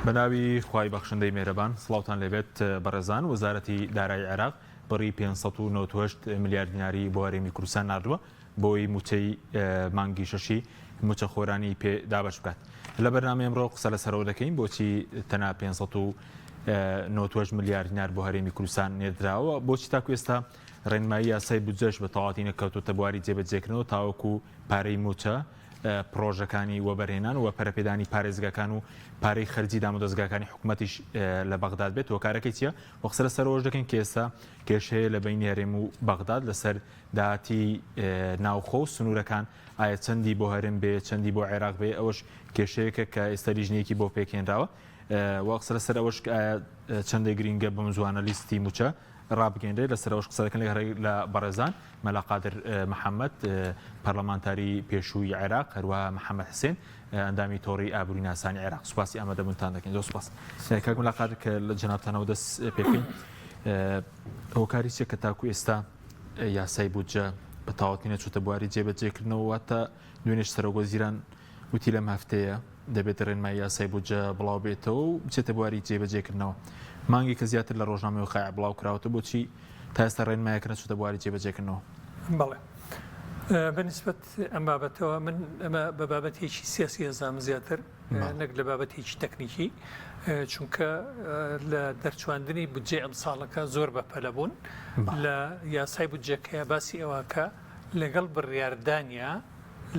بەناوی خوای بەخشندەی مێرەبان سڵاوتان لێبێت بەڕێزان وەزارەتی دارایی عێراق بڕی 598 ملیار دیناری بۆ هەرێمی کوردستان ناردووە بۆی موچەی مانگی شەشی موچەخۆرانی پێ دابەش بکات لە بەرنامەی ئەمڕۆ قسە لەسەرەوە دەکەین بۆچی تەنها 598 ملیار دینار بۆ هەرێمی کوردستان نێردراوە بۆچی تاکو ئێستا ڕێنمایی یاسای بودجەش بە تەواوەتی نەکەوتۆتە بواری جێبەجێکردنەوە تاوەکو پارەی موچە پڕۆژەکانی وەبەرهێنان و پەرەپێدانی پارێزگاکان و پارەی خەرجی دامودەزگاکانی حکومەتیش لە بەغداد بێت هۆکارەکەی چییە و قسە لەسەر ئەوەش دەکەین کە ئێستا کێشەیە لە بەینی هەرێم و بەغداد لەسەر داهاتی ناوخۆ و سنوورەکان ئایا چەندی بۆ هەرێم بێ چەندی بۆ عێراق بێ ئەوەش کێشەیەکە کە ئێستا لیژنەیەکی بۆ پێکهێنراوە و قسە لەسەر ئەوەش ئایا چەندە گرینگە بەم زوانە لیستی موچە ڕابگەیەنرێت، لەسەر ئەوەش قسە دەکەن لە بەڕێزان مەلا قادر محەمەد پەرلەمانتاری پێشووی عێراق، هەروەها محەمەد حسێن ئەندامی تۆڕی ئابووریناسانی عێراق. سوپاسی ئامادەبوونتان دەکەین. زۆر سوپاس کاک مەلا قادر کە لە جەنابتانەوە دەست پێ بکەین. هۆکاری چیە کە تاکو ئێستا یاسای بودجە بە تەواوەتی نەچووتە بواری جێبەجێکردنەوە، واتە دوێنێش سەرۆکوەزیران وتی لەم هەفتەیە دەبێت ڕێنمای یاسای بودجە بڵاو بێتەوە و بچێتە بواری جێبەجێکردنەوە. مانگێکە زیاتر لە ڕۆژنامەی وقایع بڵاو کراوەتەوە، بۆچی تا ئێستا ڕێنمایەکە نەچۆتە بواری جێبەجێکردنەوە؟ بەڵێ بە نیسبەت ئەم بابەتەوە من ئەمە بە بابەتێکی سیاسی ئەزانم زیاتر نەک لە بابەتێکی تەکنیکی چونکە لە دەرچواندنی بودجەی ئەم ساڵەکە زۆر بەپەلە بوون لە یاسای بودجەکەیە باسی ئەوەکە لەگەڵ بڕیاردانیا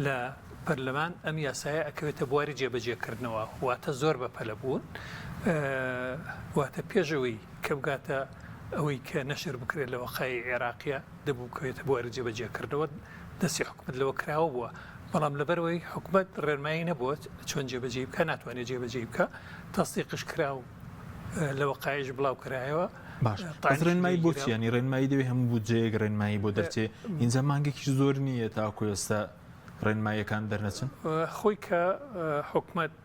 لە پەرلەمان ئەم یاسایە ئەکەوێتە بواری جێبەجێکردنەوە واتە زۆر بەپەلە بوون واتە پێش ئەوەی کە بگاتە ئەوەی کە نەشر بکرێت لە وەقای عێراقیە دەبوو بکەوێتە بواری جێبەجێکردنەوە دەستی حکومت لەوە کراوە بووە بەڵام لەبەرەوەی حکومت ڕێنمایی نەبووە چۆن جێبەجێی بکە ناتوانێت جێبەجێی بکە تەسدیقش کرا و لە وەقایش بڵاو کرایەوە. باش بەس ڕێنمایی بۆ چی یانی ڕێنمایی دەوێ هەموو بودجەیەک ڕێنمایی بۆ دەرچێ ئینجا مانگێکیش زۆر نییە تاکو ئێستا ڕێنماییەکان دەرنەچن؟ خۆی کە حکومەت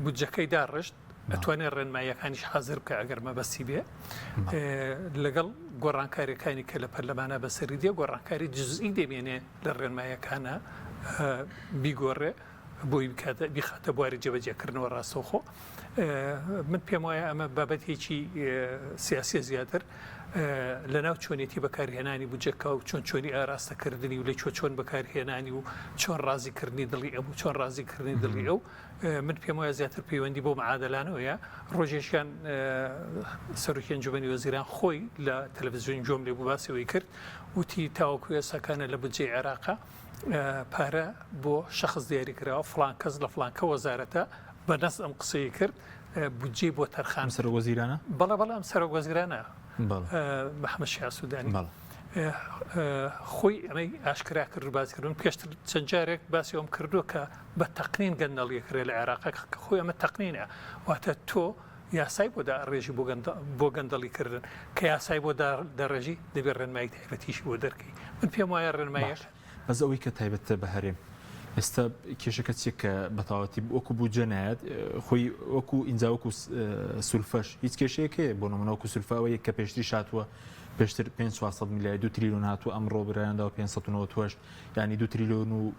بودجەکەی داڕشت ئەتوانێت ڕێنماییەکانیش حازر بکە ئەگەر مەبەستی بێ لەگەڵ گۆڕانکاریەکانی کە لە پەرلەمانە بەسەری دێ گۆڕانکاری جزئی دەمێنێ لە ڕێنمایەکانە بیگۆڕێ بۆی بکاتە بیخاتە بواری جێبەجێکردنەوە ڕاستەوخۆ من پێم وایە ئەمە بابەتێکی سیاسیە زیاتر لەناو چۆنێتی بەکارهێنانی بودجەکە و چۆن چۆنی ئاراستەکردنی و لە چۆ چۆن بەکارهێنانی و چۆن ڕازیکردنی دڵی ئەم و چۆن ڕازیکردنی دڵی ئەو من پێم وایە زیاتر پەیوەندی بۆ معادلانەوەیە ڕۆژێکیان سەرۆکی ئەنجومەنی وەزیران خۆی لە تەلەڤزیۆن گوێم لێ بوو باسی ئەوەی کرد وتی تاوەکو ئێستاکانە لە بودجەی عێراقا پارە بۆ شەخس دیاری کراوە فڵان کەس لە فڵان کە وەزارەتە بە نەس ئەم قسەی کرد بودجەی بۆ تەرخان ئەم سەرۆک وەزیرانە؟ بەڵێ بەڵێ ئەم سەرۆک وەزیرانە محەممەد شیاع سوودانی خۆی ئەمەی ئاشکرا کرد و باسی کردن پێشتر چەند جارێک باسی ئەوم کردووە کە بە تەقنین گەندەڵیە کرێ لە عێراق کە خۆی ئەمە تەقنینە واتە تۆ یاسای بۆ داڕێژی بۆ گەندەڵی کردن کە یاسای بۆ داڕێژی دەبێت ڕێنمایی تایبەتیشی بۆ دەرکەی من پێم وایە ڕێنماییەکە. بەس ئەوەی کە تایبەتە بە هەرێم ئێستا کێشەکە چیە کە بەتەواوەتی وەکو بودجە نایەت خۆی وەکو ئینجا وەکو سولفەش هیچ کێشەیەک هەیە بۆ نمونە وەکو سولفە ئەوەیە کە پێشتریش هاتووە پێشتر 5 400 ملیار 2 تریلیۆن هاتووە ئەمڕۆ بڕیاریان داوە 598 یعنی 2 تریلیۆن و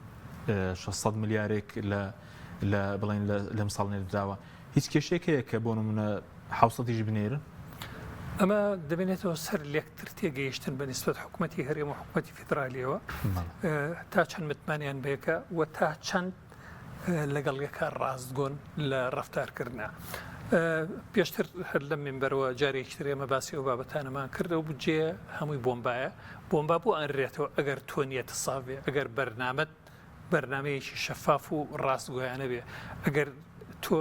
600 ملیارێک لە لە بڵێن لەم ساڵ نێردراوە هیچ کێشەیەک هەیە کە بۆ نمونە حوسەتیش بنێرن؟ ئەمە دەبێنێتەوە سەر لێکتر تێگەیشتن بە نیسبەت حکوومەتی هەرێم و حکوومەتی فیدرالیەوە تا چەند متمانیان بەیەکە و تا چەند لەگەڵ یەکە ڕاستگۆن لە ڕفتارکردە. پێشتر هەر لەم منبەرەوە جارێکی تر ئێمە باسی ئەو بابەتانەمان کرد ئەو بودجەیە هەمووی بۆمبایە بۆمبا بۆ ئەنرێتەوە ئەگەر تۆ نیەتت ساف بێ ئەگەر بەرنامەت بەرنامەیەکی شەفاف و ڕاستگۆیانە بێ ئەگەر تۆ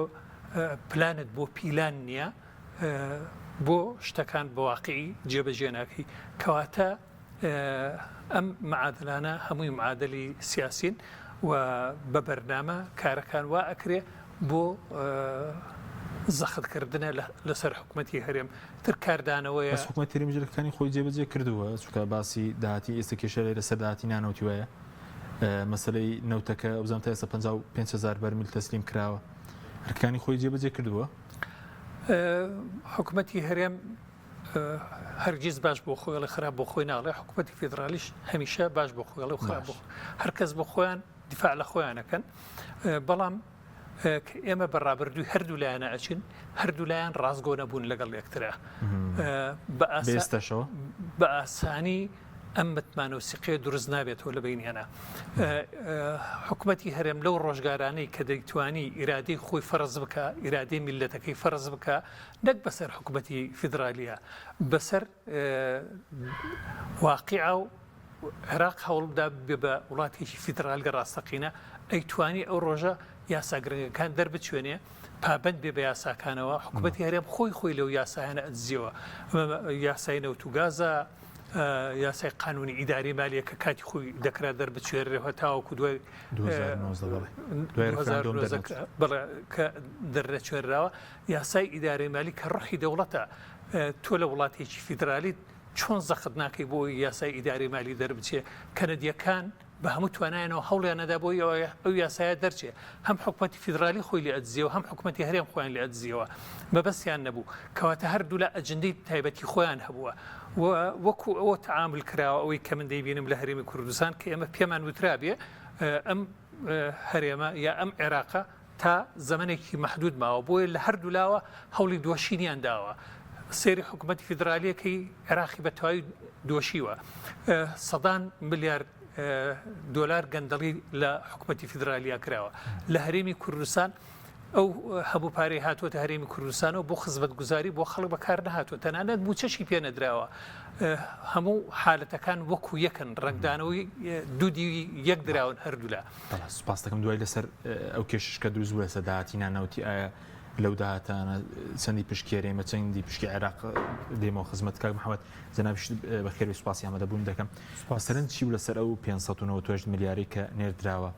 پلانت بۆ پیلان نییە بۆ شتەکان بە واقعی جێبەجێ ناکەی کەواتە ئەم معادلانە هەمووی معادلی سیاسین و بە بەرنامە کارەکان وا ئەکرێ بۆ زەختکردنە لەسەر حکوومەتی هەرێم تر کاردانەوەیە بەس حکوومەت هەرێم جلەکانی خۆی جێبەجێ کردووە چونکە باسی داهاتی ئێستا کێشە لەسەر داهاتی نانەوتی وایە مەسەلەی نەوتەکە وەبزانم تا ئێستا 55 هەزار بەرمیل تەسلیم کراوە ئەرکەکانی خۆی جێبەجێ کردووە؟ حکومەتی هەرێم هەرگیز باش بۆ خۆی خراپ بۆ خۆی ناڵێ حکومەتی فیدرالیش هەمیشە باش بۆ خۆی و خراپ بۆ هەرکەس بۆ خۆیان دیفاع لە خۆیانەکەن بەڵام. کە ئێمە بە ڕابردووی هەردوو لایەنە ئەچین هەردوو لایەن ڕاستگۆ نەبوون لەگەڵ یەکترا بەئێستەشەوە بە ئاسانی ئەم متمانە و سیقەیە دروست نابێتەوە لە بینیانە حکومەتی هەرێم لەو ڕۆژگارانەی کە دەیتوانی ئیرادەی خۆی فەرز بکە ئیرادەی میلەتەکەی فەرز بکە نەک بەسەر حکومەتی فیدرالیە بەسەر واقیع و عێراق هەوڵبدا ببێ بە وڵاتێکی فیدرالی ڕاستەقینە، ئەیتوانی ئەو ڕۆژە یاسا گرنگەکان دەربچوێنێ، پابەند بێ بە یاساکانەوە، حکومەتی هەرێم خۆی خۆی لەو یاسایانە ئەدزیەوە، یاسای نەوت و گازە، یاسای قانونی ئیداری مالیە کە کاتی خۆی دەکرا دەربچوێنرێ تاوەکو دوای 2019 بەڵێ کە دەرنەچوێنراوە، یاسای ئیدارەی مالی کە ڕۆحی دەوڵەتە، تۆ لە وڵاتێکی فیدرالیت چۆن زەخت ناکەی بۆ ئەوەی یاسای ئیدارەی مالی دەربچێ؟ کەنەدییەکان بە هەموو توانایانەوە هەوڵیان ئەدا بۆ ئەوەی ئەو یاسایە دەرچێ. هەم حکومەتی فیدرالی خۆی لێ ئەدزیەوە، هەم حکومەتی هەرێم خۆیان لێ ئەدزیەوە. مەبەستیان نەبوو. کەواتە هەردوولا ئەجندەی تایبەتی خۆیان هەبووە و وەکو ئەوە تەعامول کراوە ئەوەی کە من دەیبینم لە هەرێمی کوردستان کە ئێمە پێمان وترابێ ئەم هەرێمە یا ئەم عێراقە تا زەمەنێکی مەحدود ماوە، بۆیە لە هەردوولاوە هەوڵی دۆشینیان داوە. سەیری حکوومەتی فیدرالییەکەی عێراقی بە تەواوی دۆشیوە. سەدان ملیار دۆلار گەندەڵی لە حکوومەتی فیدرالییا کراوە. لە هەرێمی کوردستان ئەو هەموو پارەی هاتووەتە هەرێمی کوردستانەوە بۆ خزمەتگوزاری بۆ خەڵک بەکار نەهاتووە، تەنانەت مووچەشی پێ نەدراوە. هەموو حالەتەکان وەکوو یەکن، ڕەنگدانەوەی دوو دیوی یەک دراون هەردوولا. بەڵێ سوپاست دەکەم دوای لەسەر ئەو کێشش کە دروست بوو لەسەر داهاتی نانەوتی ئایا لەو داهاتانە چەندی پشکی هەرێمە چەندی پشکی عێراق دێمەوە خزمەت کاک محەممەد جەنابیشت بەخێربێی سوپاسی ئامادەبوون دەکەم سەرنج چی بوو لەسەر ئەو 598 ملیاری کە نێردراوە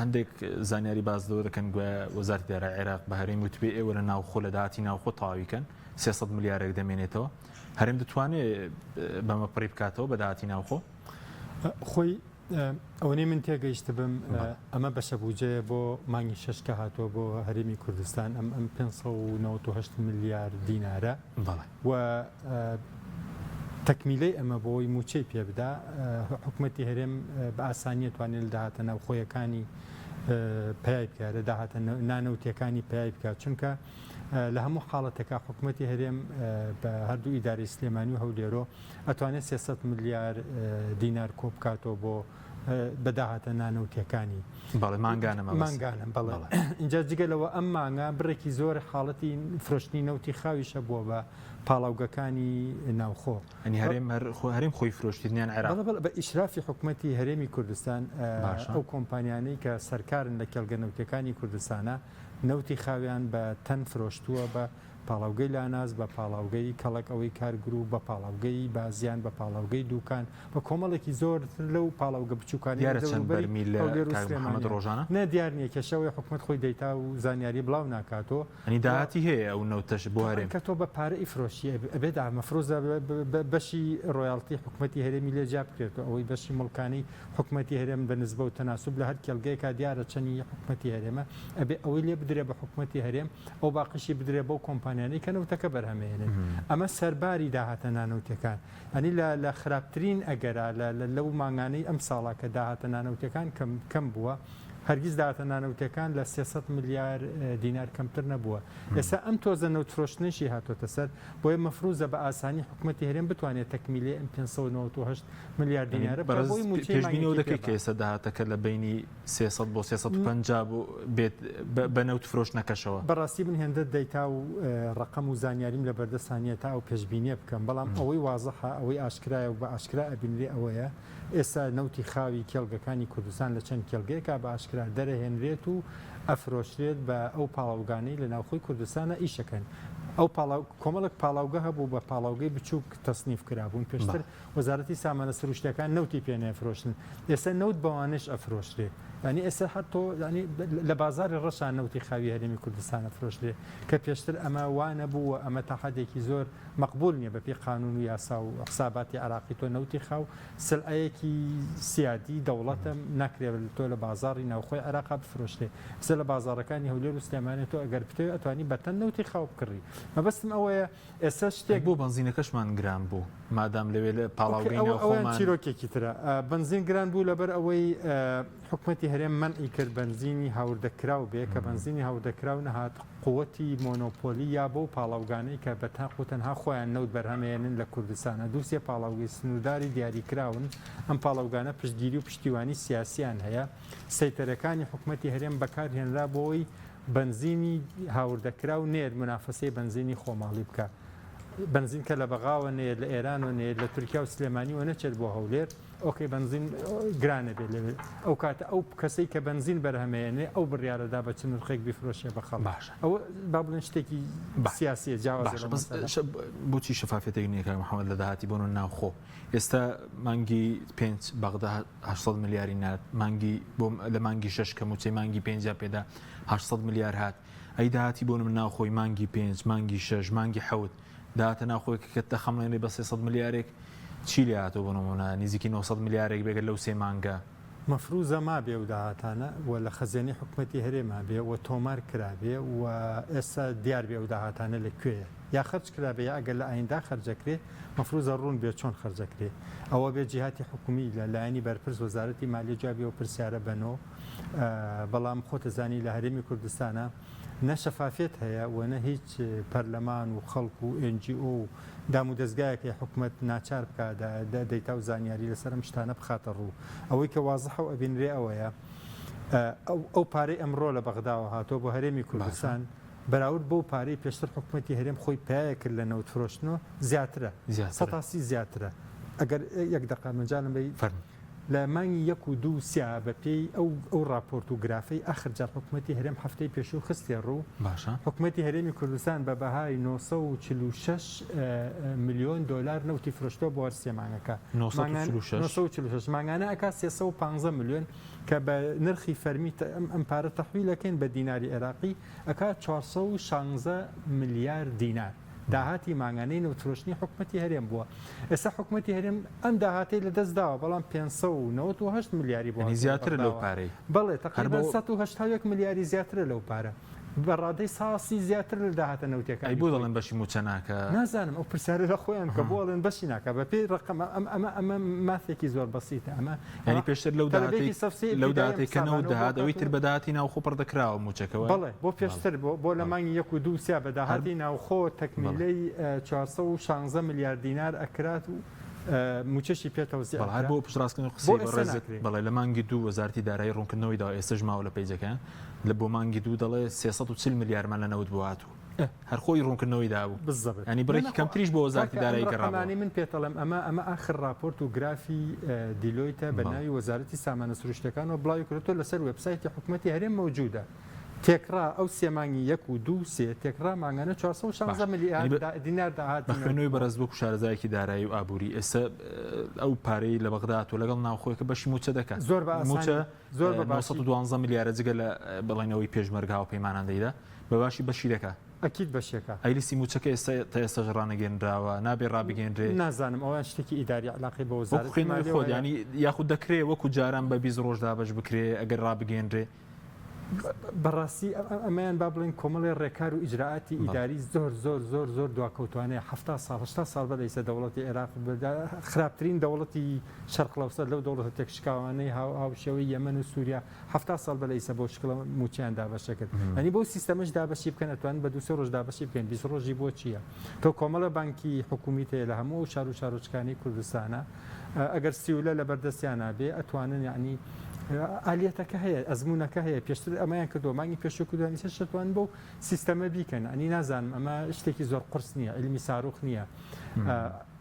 هەندێک زانیاری باس لەوە دەکەن گوایە وەزارەتی دارایی عێراق بە هەرێم وتبێ ئێوە لە ناوخۆ لە داهاتی ناوخۆ تەواوی کەن 300 ملیارێک دەمێنێتەوە هەرێم دەتوانێت بەمە پڕی بکاتەوە بە داهاتی ناوخۆ خۆی ئەوەنەی من تێگەیشتبم ئەمە بەشە بودجەیە بۆ مانگی شەش کە هاتووە بۆ هەرێمی کوردستان ئەم ئەم 598 ملیار دینارە و تەکمیلەی ئەمە بۆی موچەی پێ بدا حکوومەتی هەرێم بە ئاسانیە توانێت لە داهاتە ناوخۆیەکانی پای بکە لە داهاتە نانەوتیەکانی پای بکە چونکە لە هەموو حاڵەتەکە حکوومەتی هەرێم بە هەردوو ئیداری سلێمانی و هەولێرۆ ئەتوانێت 300 ملیار دینار کۆبکاتەوە بۆ بە داهاتە نانەوتیەکانی. بەڵێ مانگانە مەبەست. مانگانە بەڵێ. ئینجا جگە لەوە ئەم مانگە بڕێکی زۆر حاڵەتی فرۆشتنی نەوتی خاویش هەبووە بە پاڵاوگەکانی ناوخۆ. یانی هەرێم هەر هەرێم خۆی فرۆشتیت یان عێراق؟ بەڵێ بەڵێ بە ئیشرافی حکومەتی هەرێمی کوردستان ئەو کۆمپانیانەی کە سەرکارن لە کێڵگە نەوتیەکانی کوردستانە نەوتی خاویان بە تەن فرۆشتووە بە پاڵاوگەی لاناز، بە پاڵاوگەی کەڵەک ئەوەی کارگروپ، بە پاڵاوگەی بازیان، بە پاڵاوگەی دوکان، بە کۆمەڵێکی زۆر تر لەو پاڵاوگە بچوکانەی لە دیارە چەند دەوروبەری بەرمیل لە هەولێر و کاک محەمەد سلێمانیان. ڕۆژانە؟ نا دیار نییە، کێشە ئەوەیە حکومەت خۆی دەیتا و زانیاری بڵاو ناکاتۆ یانی و داهاتی هەیە ئەو نەوتەش بۆ تەبعەن هەرێم؟ کە تۆ بە پارە ئیفرۆشی ئەبێ دا مەفروزە بەشی ڕۆیاڵتی حکومەتی هەرێمی لێ جیا بکرێتەوە ئەوەی بەشی موڵکانەی حکومەتی هەرێم بە نسبە و تەناسوب لە هەر کێڵگەیەکا دیارە چەنی حکومەتی هەرێمە ئەبێ ئەوەی لێ بدرێ بە حکومەتی هەرێم ئەو باقیشی بدرێ بەو کۆمپانیانەی کە نەوتەکە بەرهەمەیەنن ئەمە سەرباری داهاتە نانەوتیەکان ئەنی لە لە خراپترین ئەگەرا لە لەو مانگانەی ئەم ساڵا کە داهاتە نانەوتیەکان کەم کەم بووە هەرگیز داهاتە نانەوتیەکان لە 300 ملیار دینار کەمتر نەبووە ئێستا ئەم تۆزە نەوت فرۆشتنەشی هاتۆتە سەر بۆیە مەفروزە بە ئاسانی حکومەتی هەرێم بتوانێت تەکمیلەی ئەم 598 ملیار دینارە بکات بۆی مووچەی پێشبینی ئەوە مانگێکی پێ دەکەی کە بە. ئێستا داهاتەکە لە بەینی 300 بۆ 350 بۆ بێت بە نەوت فرۆشتنەکەشەوە؟ بەڕاستی من هێندە دەیتا و ڕەقەم و زانیاریم لە بەردەستا نییە تا ئەو پێشبینییە بکەم، بەڵام ئەوەی وازحە، ئەوەی ئاشکرایە و بە ئاشکرا ئەبینرێ ئەوەیە ئێستا نەوتی خاوی کێڵگەکانی کوردستان لە چەند کێڵگەیەکا بە ئاشکرا دەرەهێنرێت و ئەفرۆشرێت بە ئەو پاڵاوگانەی لە ناوخۆی کوردستانا ئیشەکەن. ئەو پاڵاو کۆمەڵێک پاڵاوگە هەبوو بە پاڵاوگەی بچووک تەسنیف کرابوون پێشتر وەزارەتی سامانە سروشتیەکان نەوتی پێ نەفرۆشتن ئێستا نەوت بەوانەش ئەفرۆشرێ یانی ئێستا هەر تۆ یانی لە بازاری ڕەشا نەوتی خاوی هەرێمی کوردستان ئەفرۆشرێ کە پێشتر ئەمە وا نەبوو و ئەمە تا حەدێکی زۆر مەقبول نییە بەپێی قانون و یاسا و حساباتی عێراقی تۆ نەوتی خاو سلعەیەکی سیادی دەوڵەتە ناکرێ تۆ لە بازاڕی ناوخۆی عێراقا بفرۆشرێ ئێستا لە بازاڕەکانی هەولێر و سلێمانی تۆ ئەگەر بتەوێ ئەتوانی بە تەن نەوتی خاو بکڕی مەبەستم ئەوەیە ئێستا شتێک. بۆ بەنزینەکەشمان گران بوو مادام لەوێ لە ئۆکەی پاڵاوگەی ئەوە ئەوەیان ناوخۆمان. چیرۆکێکی ترە بەنزین گران بوو لەبەر ئەوەی حکومەتی. هەرێم مەنعی کرد بەنزینی هاوردەکراو بێ، کە بەنزینی هاوردەکراو نەهات قوتی مۆنۆپۆلی یا بەو پاڵاوگانەی کە بە تاق و تەنها خۆیان نەوت بەرهەمەیەنن لە کوردستانە دوو سێ پاڵاوگەی سنوورداری دیاریکراون، ئەم پاڵاوگانە پشتگیری و پشتیوانی سیاسیان هەیە، سەیتەرەکانی حکومەتی هەرێم بەکار هێنرا بۆوەی بەنزینی هاوردەکراو نەیەت مونافەسەی بەنزینی خۆماڵی بکا. بەنزین کە لە بەغاوە نەیەت لە ئێرانەوە نەیەت لە تورکیا و سلێمانیوە نەچێت بۆ هەولێر، ئۆکەی بەنزین گرانە بێت لەوێ ئەو کاتە ئەو کەسەی کە بەنزین بەرهەمەیەنێ ئەو بڕیارەدا بە چ نرخێک بیفرۆشێ بە خەڵک باشە ئەوە با بڵێن شتێکی سیاسیە جیاوازە باشە لەو بەس مەسەلە. ش- بۆچی شەفافیەتێک نییە کاک محەممەد لە داهاتی بۆ ناوخۆ ئێستا مانگی پێنج بەغدا 800 ملیاری نارد مانگی بۆ لە مانگی شەش کە موچەی مانگی پێنجیان پێدا 800 ملیار هات ئەی داهاتی بۆ من ناوخۆی مانگی پێنج مانگی شەش مانگی حەوت داهاتە ناوخۆیەکە کە دەخەمڵێنرێ بە 300 ملیارێک چی لێ هاتووە بۆ نموونە نزیکی 900 ملیارێک بێگەر لەو سێ مانگە. مەفروزە مابێ ئەو داهاتانە و لە خەزێنەی حکومەتی هەرێما بێ و تۆمار کرابێ و ئێستا دیار بێ ئەو داهاتانە لە کوێیە یا خەرج کرابێ یا ئەگەر لە ئایندا خەرجەکرێ مەفروزە ڕوون بێ چۆن خەرجەکرێ ئەوە بێ جیهاتی حکومی لە لایەنی بەرپرس وەزارەتی مالیە جوابی ئەو پرسیارە بەنۆ بەڵام خۆتەزانی لە هەرێمی کوردستانا نە شەفافیەت هەیە و نە هیچ پەرلەمان و خەڵک و NGO و دامودەزگایەک هەیە حکومەت ناچار بکا دەیتا و زانیاری لەسەر ئەم شتانە بخاتە ڕوو. ئەوەی کە وازحە و ئەبینرێ ئەوەیە ئەو پارەی ئەمڕۆ لە بەغداوە هاتووە بۆ هەرێمی کوردستان بەراورد بەو پارەی پێشتر حکومەتی هەرێم خۆی پایە کرد لە نەوت فرۆشتنەوە زیاترە، 30% زیاترە. ئەگەر یەک دەقە مەجالم بەی. فەرموو. لە مانگی یەک و دوو و سیا بە پێی ئەو ئەو ڕاپۆرت و گرافەی ئاخر جار حکومەتی هەرێم هەفتەی پێشوو خستیە ڕوو، باشە. حکومەتی هەرێمی کوردستان بە بەهای 946 ملیۆن دۆلار نەوتی فرۆشتووە بۆ هەر سێ مانگەکە. 946؟ 946 مانگانە ئەکا 315 ملیۆن کە بە نرخی فەرمی ئەم ئەم پارە تەحویل ئەکەین بە دیناری عێراقی ئەکا 416 ملیار دینار. داهاتی مانگانەی نەوتفرۆشتنی حکومەتی هەرێم بووە. ئێستا حکومەتی هەرێم ئەم داهاتەی لەدەست داوە، بەڵام 598 ملیاری بۆ یانی هاتووە لە زیاترە لەو بەغداوە. پارەی. بەڵێ، هەر تەقریبەن بۆ. 181 ملیاری زیاترە لەو پارە. بە ڕادەی ساسی زیاتر لە داهاتە ئەی نەوتییەکانی بۆ خۆی. دەڵێن بەشی مووچە ناکا؟ نازانم، ئەو پرسیارە لە خۆیان بکە، بۆ ئەڵێن بەشی ناکا؟ بەپێی ڕەقەم ئەم ئەمە ئەمە مافێکی زۆر بەسیتە، ئەمە یانی پێشتر لەو داهاتەی تەلەبەیەکی سەف سێی لەو ئیبتیدایی ئەم داهاتەی کە نەوت حسابانەوە بۆ دەهات ئەوەی تر کاتووە. بە داهاتی ناوخۆ پڕ دەکراوە مووچەکە وایە؟ بەڵێ، بۆ بەڵێ. پێشتر بۆ بۆ لە بەڵێ. مانگی یەک و دوو و سیا بە هەر داهاتی ناوخۆ بەڵێ. تەکمیلەی 416 ملیار دینار ئەکرات و مووچەشی پێ تەوزیع بەڵێ هەر ئەکرا. بۆ پشتڕاستکردنەوەی بۆ قسەی ئێستا بەڕێزت ناکرێ. بەڵێ لە مانگی دوو وەزارەتی دارایی ڕوونکردنەوەی داوە ئێستەش ماوە لە پەیجەکەیان لە بۆ مانگی دوو دەڵێ 340 ملیارمان لە نەوت بۆ هاتوو. هەر خۆی ڕوونکردنەوەی دابوو. بالضبط. یانی نا بڕێکی نا خۆ کەمتریش بۆ وەزارەتی کاکە ئەم دارایی گەڕابەوە. ڕەقەمانەی من پێتەڵێم ئەمە ئەمە ئاخر ڕاپۆرت و گرافی دیلۆیتە بە بەڵێ. ناوی وەزارەتی سامانە سروشتیەکانەوە بڵاوی کردۆتەوە لەسەر وێبسایتی حکومەتی هەرێم مەوجودە. تێکڕا ئەو سێ مانگی یەک و دوو و سێ تێکڕا مانگانە باش 416 ملیار یانی بە دینار بە داهاتی نەوت خوێندنەوەی بووە. بەڕێز وەکو شارەزایەکی دارایی و ئابووری ئێستا ئەو پارەی لە بەغدا هاتووە لەگەڵ ناوخۆیەکە بەشی مووچە دەکات زۆر بە مووچە ئاسانی زۆر بە باشی 912 ملیارە جگە لە بڵێنەوەی پێشمەرگە هاوپەیمانان دەیدا بە باشی بەشی دەکا. ئەکید بەشێکە. ئەی لیستی مووچەکە ئێستا تا ئێستاش ڕانەگەیەنراوە نابێ ڕابگەیەنرێ؟ نازانم ئەوە شتێکی ئیداری علاقەی بە وەکو وەزارەتی خوێندنەوەی مالیەوە خۆت هەیە. یانی یاخود دەکرێ وەکو جاران بە 20 ڕۆژ دابەش بکرێ ئەگەر ڕابگەیەنرێ؟ بەڕاستی ئەمەیان با بڵێین کۆمەڵێ ڕێکار و ئیجرائاتی ئیداری زۆر زۆر زۆر زۆر دواکەوتوانەیە 70 ساڵ 80 ساڵ بەر ئیسە دەوڵەتی عێراق خراپترین دەوڵەتی شەرق لەوسەت لەو دەوڵەتە تێکشکاوانەی هاوشێوەی یەمەن و سووریا 70 ساڵ بەر ئیسە بۆ شکڵە مووچەیان دابەشەکرد ئەنی بۆ سیستەمەش دابەشی بکەن ئەتوانن بە دوو سێ ڕۆژ دابەشی بکەن 20 ڕۆژی بۆ چییە تۆ کۆمەڵە بانکی حکومیت هەیە لە هەموو ئەو شار و شارۆچکانەی کوردستانە ئەگەر سیولە لە بەردەستیانا بێ ئەتوانن یعنی ئالیەتەکە هەیە ئەزمونونەکە هەیە پێشتر ئەمەیان کردو مانگی پێشوو کردوانی سێ شتوان بۆ سیستەمە بیکەن ئەنی نازانم ئەمە شتێکی زۆر قرس نییە علمی ساروخ نییە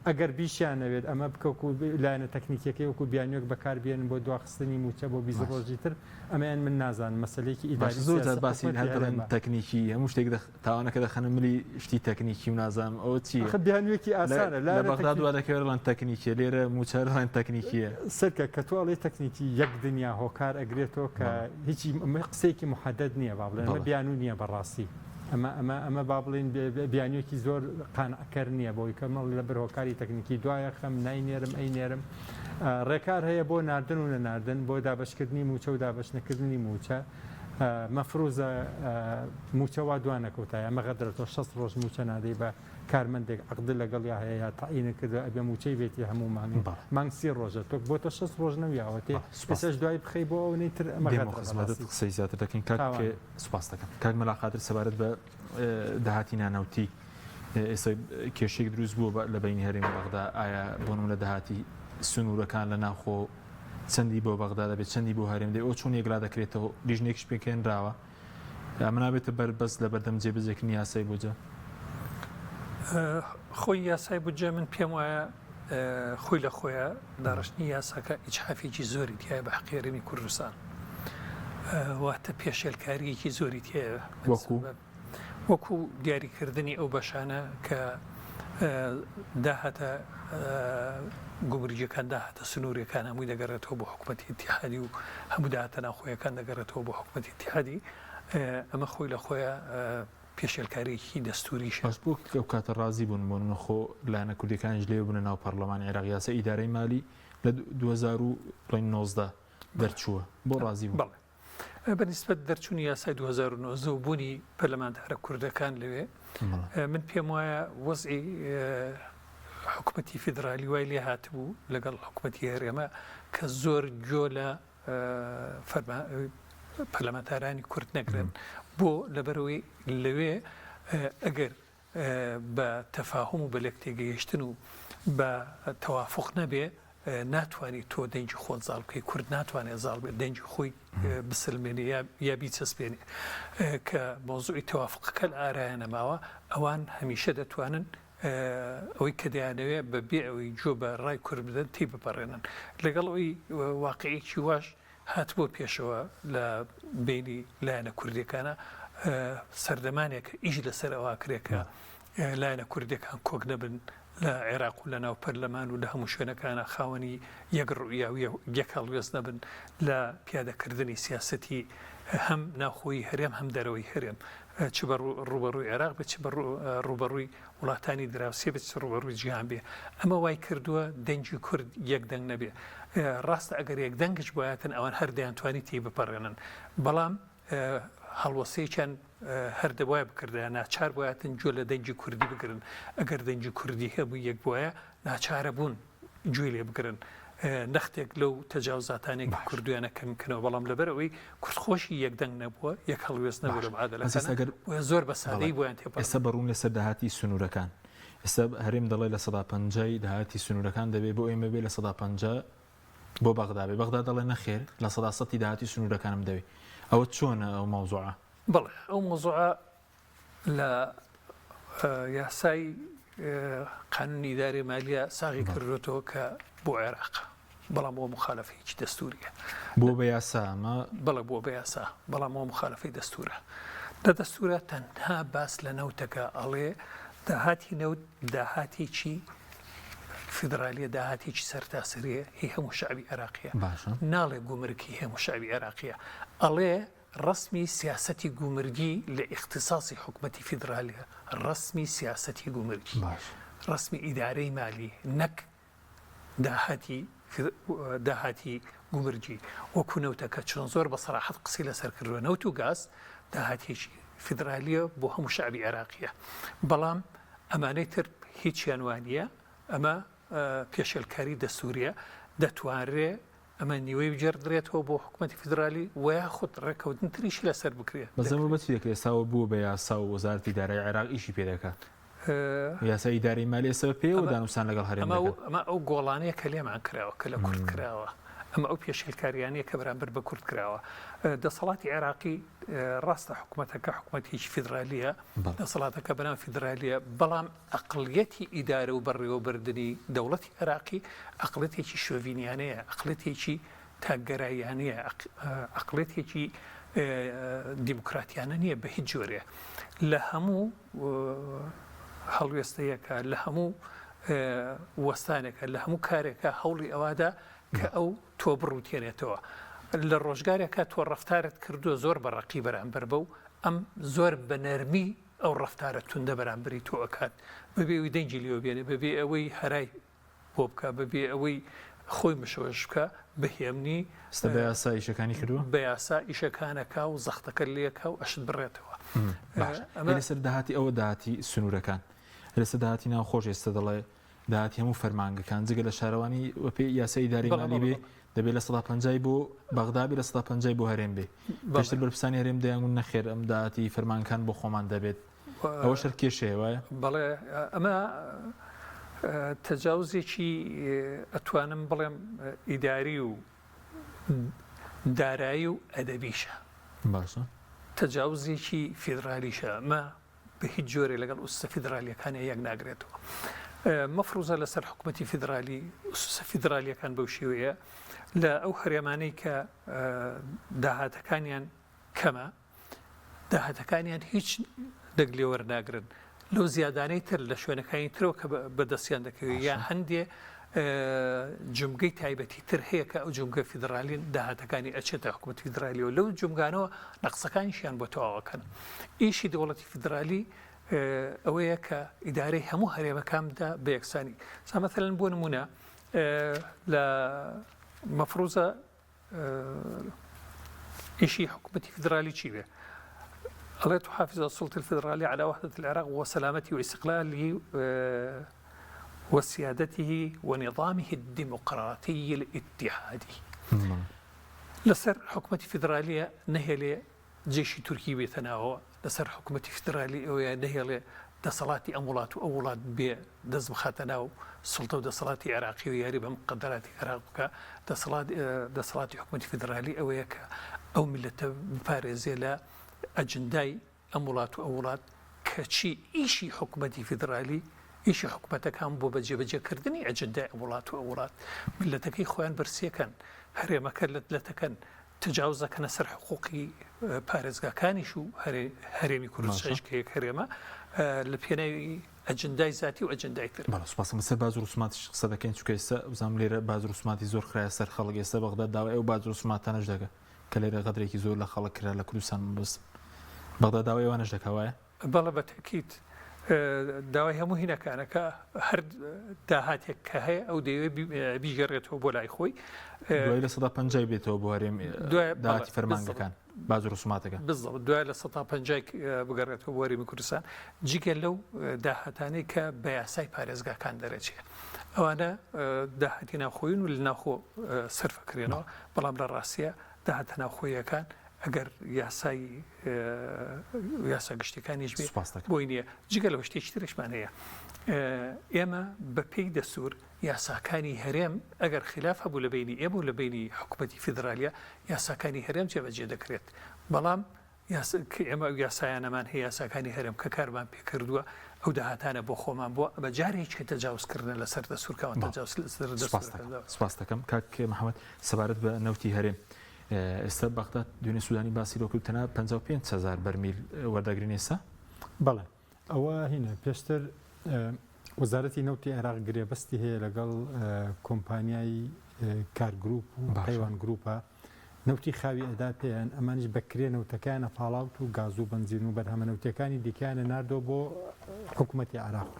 ئەگەر بیشیانەوێت ئەمە بکەوک و لایەنە تەکنیکیەکەی وەکو بیانوێک بەکاربیێنن بۆ دواخستنی مووچە بۆ 20 ڕۆژی تر ئەمەیان من نازانم مەسەلەیەکی ئیداری زۆر جار سیاسی باسی حکومەتی هەر دەڵێن هەرێمە. تەکنیکی هەموو شتێک دەخ تاوانەکە دەخەنە ملی شتی تەکنیکی و نازانم ئەوە چییە ئەخە بیانوویەکی لە ئاسانە لە لایەنە بەغدا تەکنیک دوا دەکەوێت دەڵێن تەکنیکیە لێرە مووچە دەڵێن تەکنیکیە. سەرکە کە تۆ ئەڵێی تەکنیکی یەک دنیا هۆکار ئەگرێتەوە کە بەڵێ. هیچی ئەمە قسەیەکی محەدەد نییە با بڵێن ئەمە بەڵێ. بیانوو نییە بەڕاستی ئەمە ئەمە ئەمە با بڵێین بیانوویەکی زۆر قانعکەر نییە بۆی کە مەڵێ لەبەر هۆکاری تەکنیکی دوایەخەم ناینێرم ئەینێرم ڕێکار هەیە بۆ ناردن و نەناردن، بۆ دابەشکردنی مووچە و دابەشنەکردنی مووچە. مەفروزە موچە وا دوا نەکەوتایە ئەمە غەدرە تۆ 60 ڕۆژ موچە نادەی بە کارمەندێک عقد لەگەڵیا هەیە یا تەعینت کردوە ئەبێ موچەی بێتی هەموو مانگێ بەڵێ. مانگ سی ڕۆژە تۆ بۆ تۆ 60 ڕۆژ نەویاوەتێ بەڵێ سوپاس. ئێسەش دوای بخەی بۆ ئەونەی تر ئەمە دێمەوە غەدرە خزمەتت بەڕاستی قسەی زیاتر دەکەین کاک تاوانە. سوپاس دەکەم کاک مەلا قادر سەبارەت بە داهاتی نانەوتی ئێستا کێشەیەک دروست بووە بە لە بەینی هەرێم و بەغدا ئایا بۆ نمونە داهاتی سنوورەکان لە ناوخۆ چەندی بۆ بەغدا دەبێت چەندی بۆ هەرێم دەبێت ئەوە چۆن یەکلا دەکرێتەوە لیژنەیەکیش پێکهێنراوە ئەمە نابێتە بەربەست لە بەردەم جێبەجێکردنی یاسای بودجە؟ خۆی یاسای بودجە من پێم وایە خۆی لە خۆیە داڕشتنی یاساکە ئیجحافێکی زۆری تایە بە حەقی هەرێمی کوردستان واتە پێشێلکاریەکی زۆری تایە وەکو وەکو دیاریکردنی ئەو بەشانە کە داهاتە گومرگیەکان داهاتە سنووریەکان هەمووی دەگەڕێتەوە بۆ حکوومەتی ئیتیحادی و هەموو داهاتە ناوخۆیەکان دەگەڕێتەوە بۆ حکوومەتی ئیتیحادی ئەمە خۆی لە خۆیان پێشێلکاریی دەستوریشە. باش بۆ ئەو کاتە ڕازی بوون بۆ نمونە خۆ لایەنە کوردیەکانیش لەوێ بوونە ناو پەڕلەمانی عێراق یاسای ئیدارەی مالی لە 2019 دەرچووە بۆ ڕازی بوون؟ بەڵێ بە نیسبەت دەرچوونی یاسای 2019 و بوونی پەرلەمانتارە کوردەکان لەوێ من پێم وایە وەزعی حکومەتی فیدرالی وای لێ هاتبوو لەگەڵ حکومەتی هەرێمە کە زۆر گۆ لە پەرلەمانتارانی کورد نەگرن بۆ لەبەرەوەی لەوێ ئەگەر بە تەفاهوم و بە لێکتێگەیشتن و بە تەوافوق نەبێ ناتوانی تۆ دەنگی خۆت زاڵ بکەی، کورد ناتوانێ زاڵ بێت دەنگی خۆی بسلمێنێ یا یا بیچەسپێنێ کە مەوزوعی تەوافقەکە لە ئارایە نەماوە ئەوان هەمیشە دەتوانن ئەوەی کە دەیانەوێ بە بێ ئەوەی گوێ بە ڕای کورد بدەن تێی بپەڕێنن لەگەڵ ئەوی واقعێکی واش هاتبووە پێشەوە لە بەینی لایەنە کوردیەکانە سەردەمانێک ئیش لەسەر ئەوە ئەکرێ کە لایەنە کوردیەکان کۆک نەبن لە عێراق و لە ناو پەرلەمان و لە هەموو شوێنەکانە خاوەنی یەک ڕوئیا و یەک هەڵوێست نەبن لە پیادەکردنی سیاسەتی هەم ناوخۆی هەرێم هەم دەرەوەی هەرێم چ بە ڕووبەڕووی عێراق بێت چ بە ڕووبەڕووی وڵاتانی دراوسێ بێت چ ڕووبەڕووی جیهان بێ ئەمە وای کردووە دەنگی کورد یەک دەنگ نەبێ ڕاستە ئەگەر یەک دەنگش بوایەتن ئەوان هەر دەیانتوانی تێی بپەڕێنن بەڵام هەڵوەسەیەکیان هەر دەبوایە بکردایە ناچار بوایەتن گوێ لە دەنگی کوردی بگرن ئەگەر دەنگی کوردی هەبوو یەک بوایە ناچارە بوون گوێی لێ بگرن نەختێک لەو تەجاوزاتانەی کە کردویانە کەم بکەنەوە بەڵام لەبەر ئەوەی کورد خۆشی یەک دەنگ نەبووە یەک هەڵوێست نەبوو لە معادلەکان بۆیە زۆر بە سادەیی بۆیان تێپەڕ ئێستا بە ڕوون لەسەر داهاتی سنوورەکان ئێستا هەرێم دەڵێ 50% داهاتی سنوورەکان دەبێ بۆ ئێمە بێ 50% بۆ بەغدا بێ بەغدا دەڵێ نەخێر 100% داهاتی سنوورەکانم دەوێ ئەوە چۆنە ئەو مەوزوعە؟ بەڵێ ئەو مەوزوعە لە یاسای قانونی ئیداری مالیە ساغی کردوێتەوە کە بۆ عێراق بەڵام بۆ مخالفەیەکی دەستوریە بۆ بە یاسا ئەمە بەڵێ بۆ بە یاسا بەڵام بۆ مخالفەی دەستورە لە دەستورە تەنها باس لە نەوتەکە ئەڵێ داهاتی نەوت داهاتێکی فیدرالیە داهاتێکی سەرتاسەریە هی هەموو شعبی عێراقیە باشە ناڵێ گومرکی هەموو شعبی عێراقیە ئەڵێ ڕەسمی سیاسەتی گومرگی لە ئیختیساسی حکومەتی فیدرالیە، ڕەسمی سیاسەتی گومرگی، ڕەسمی ئیدارەی مالی نەک داهاتی داهاتی گومرگی وەکو نەوتەکە چۆن زۆر بە سەراحەت قسەی لەسەر کردووە نەوت و گاز داهاتێکی فیدرالیە بۆ هەموو شەعبی عێراقیە بەڵام ئەمانەی تر هیچیان وانە ئەمە پێشێلکاری دەستوریە دەتوانرێ ئەمە نیوەی بگێڕدرێتەوە بۆ حکومەتی فیدرالی و یاخود ڕێککەوتن تریشی لەسەر بکرێت. بەس ئەمە بە چی دەکرێت؟ ئێستا ئەوە بووە بە یاسا و وەزارەتی دارایی عێراق ئیشی پێ دەکات. یاسای ئیدارەی مالی ئێستا بە پێیەوە دانوستان لەگەڵ هەرێم دەکەن. ئەمە ئەو گۆڵانەیە کە لێمان کراوە، کە لە کورد کراوە. ئەمە ئەو پێشێلکارییانەیە کە بەرامبەر بە کورد کراوە. دەسەڵاتی عێراقی ڕاستە حکومەتەکە حکومەتێکی فیدرالییە، دەسەڵاتەکە بەناو فیدرالییە، بەڵام ئەقڵیەتی ئیدارە و بەڕێوەبردنی دەوڵەتی عێراقی ئەقڵیەتێکی شۆڤینیانەیە، ئەقڵیەتێکی تاکگەراییانەیە، ئەقڵیەتێکی دیموکراتیانە نییە بە هیچ جۆرێ. لە هەموو هەڵوێستەیەکە، لە هەموو وەستانێکە، لە هەموو کارێکە هەوڵی ئەوەدا کە ئەو تۆ بڕوتێنێتەوە. لە ڕۆژگارێکا تۆ ڕەفتارت کردووە زۆر بە ڕەقی بەرامبەر بەو، ئەم زۆر بە نەرمی ئەو ڕەفتارە توندە بەرامبەری تۆ ئەکات بەبێ ئەوی دەنگی لێوە بێنێ بەبێ ئەوەی هەرای بۆ بکا بەبێ ئەوەی خۆی مشەوەش بکا بە هێمنی. ئێستا بە یاسا ئیشەکانی کردووە؟ بە یاسا ئیشەکان ئەکا و زەختەکە لێکا و ئەشت بڕێتەوە. باشە ئەمە لەسەر داهاتی ئەوە داهاتی سنوورەکان لەسەر داهاتی ناوخۆش ئێستا دەڵێ داهاتی هەموو فەرمانگەکان جگە لە شارەوانی وەپێی یاسای ئیداری مالی بێ دەبێ 50% بۆ بەغدا بێ 50% بۆ هەرێم بێ پێشتر بەرپرسانی هەرێم دەیانگوت نەخێر ئەم داهاتی فەرمانگەکان بۆ خۆمان دەبێت ئەوەش هەر کێشەیە وایە؟ بەڵێ ئەمە تەجاوزێکی ئەتوانم بڵێم ئیداری و دارایی و ئەدەبیشە. باشە. تەجاوزێکی فیدرالیشە ئەمە بە هیچ جۆرێ لەگەڵ ئوسسە فیدرالیەکان یەک ناگرێتەوە. مەفروزە لەسەر حکومەتی فیدرالی ئوسسە فیدرالیەکان بەو شێوەیە لە ئەو هەرێمانەی کە داهاتەکانیان کەمە داهاتەکانیان هیچ دەگ لێ وەرناگرن لەو زیادانەی تر لە شوێنەکانی ترەوە کە بەدەستیان دەکەوێت یا هەندێ جومگەی تایبەتی تر هەیە کە ئەو جومگە فیدراالین داهاتەکانی ئەچێتە حکوومەت فیدرالیەوە لەو جومگانەوە نەقسەکانیشیان بۆ تەواوەکەن ئیشی دەوڵەتی فیدرالی ئەوەیە کە ئیدارەی هەموو هەرێمەکان بدا بە یەکسانی سامەثلەن بۆ نمونە لە مەفروزە ئیشی حکومەتی فیدرالی چی بێ؟ ئەڵێ تحافظ السلطة الفدرالية على وحدة العراق وسلامته واستقلاله وسيادته ونظامه الديمقراطي الاتحادي لەسەر حکومەتی فیدرالیە نەهێلێ جەیشی تورکی بێتە ناوەوە لەسەر حکومەتی فیدرالی ئەوەیە نەهێڵێ دەسەڵاتی ئەم وڵات و ئەو وڵات بێ دەست بخاتە ناو سوڵتە و دەسەڵاتی عێراقی و یاری بە مقەدەراتی عێراق بکا دەسەڵات دەسەڵاتی حکومەتی فیدرالی ئەوەیە کە ئەو میللەتە بپارێزێ لە ئەجندای ئەم وڵات و ئەو وڵات کەچی ئیشی حکومەتی فیدرالی ئیشی حکومەتەکان بۆ بە جێبەجێکردنی ئەجندای ئەم وڵات و ئەو وڵات میللەتەکەی خۆیان برسیەکەن هەرێمەکە لەت لەتەکەن تەجاوز دەکەنە سەر حقوقی پارێزگاکانیش و هەرێمی کوردستانیش کە یەک هەرێمە لە پێناوی ئەجندای زاتی و ئەجندای تر. بەڵێ سوپاس لەسەر باج و ڕسوماتیش قسە دەکەین چونکە ئێستا بزانم لێرە باج و ڕسوماتی زۆر خرایە سەر خەڵک ئێستا بەغداد داوای ئەو باج و ڕسوماتانەش دەکات کە لێرە غەدرێکی زۆر لە خەڵک کرا لە کوردستان مەبەستم بەغداد داوای ئەوانەش دەکا وایە؟ بەڵێ بە تەئکید داوای هەموو هینەکانە کە هەر داهاتێک کە هەیە ئەو دەیەوێت بیگەڕێتەوە بۆ لای خۆی دوای لە سەدا پەنجای بێتەوە بۆ هەرێم داهاتی فەرمانگەکان باج و ڕسوماتەکە بالضبط دوای لە سەدا پەنجای بگەڕێتەوە بۆ هەرێمی کوردستان جگە لەو داهاتانەی کە بە یاسای پارێزگاکان دەرەچێت ئەوانە داهاتی ناوخۆین و لە ناوخۆ سەرفەکرێنەوە بەڵام لە ڕاستیە داهاتە ناوخۆیەکان ئەگەر یاسای یاسا گشتیەکانیش بێ بۆی نییە جگە لەوە شتێکی ترشمان هەیە ئێمە بە پێی دەستور یاساکانی هەرێم ئەگەر خلاف هەبوو لە بینی ئێمە و لە بینی حکوومەتی فیدرالیە یاساکانی هەرێم جێبەجێ دەکرێت بەڵام ئێمە ئەو یاسایانەمان هەیە یاساکانی هەرێم کە کارمان پێکردووە ئەو داهاتانە بۆ خۆمان بووە ئەمە جارێکی تەجاوزکردنە لەسەر دەستورکەوە تەجاوز لەسەر سپاس دەکەم کاک محەممەد سەبارەت بە نەوتی هەرێم ئێستا بەغداد دوێنێ سودانی باسی لەوە کرد تەنها 55 هەزار بەرمیل وەردەگرن ئێستا؟ بەڵێ ئەوە هینە پێشتر وەزارەتی نەوتی عێراق گرێبەستی هەیە لەگەڵ کۆمپانیای کار گروپ و پەیوان گروپە نەوتی خاوی ئەدا پێیان ئەمانیش بە کرێ نەوتەکەیانە پاڵاوت و گاز و بەنزین و بەرهەمە نەوتیەکانی دیکەیانە ناردەوە بۆ حکوومەتی عێراق.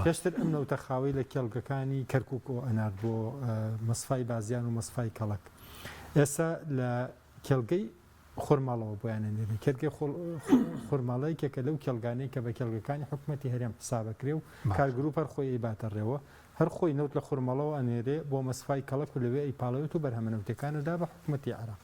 پێشتر ئەم نەوتە خاوەی لە کێڵگەکانی کەرکووکەوە ئەنارد بۆ مەسفای بازیان و مەسفای کەڵەک. ئێستا لە کێڵگەی خورماڵەوە بۆیان ئەنێرن. کێڵگەی خورماڵە یەکێکە لەو کێڵگانەی کە بە کێڵگەکانی حکوومەتی هەرێم حسابەکرێ و کارگروپ هەر خۆی ئەیباتە ڕێوە. هەر خۆی نەوت لە خورمەڵەوە ئەنێرێ بۆ مەسفای کەڵەک و لەوێ ئەیپاڵێوێت و بەرهەمە نەوتیەکان ئەدا بە حکومەتی عێراق.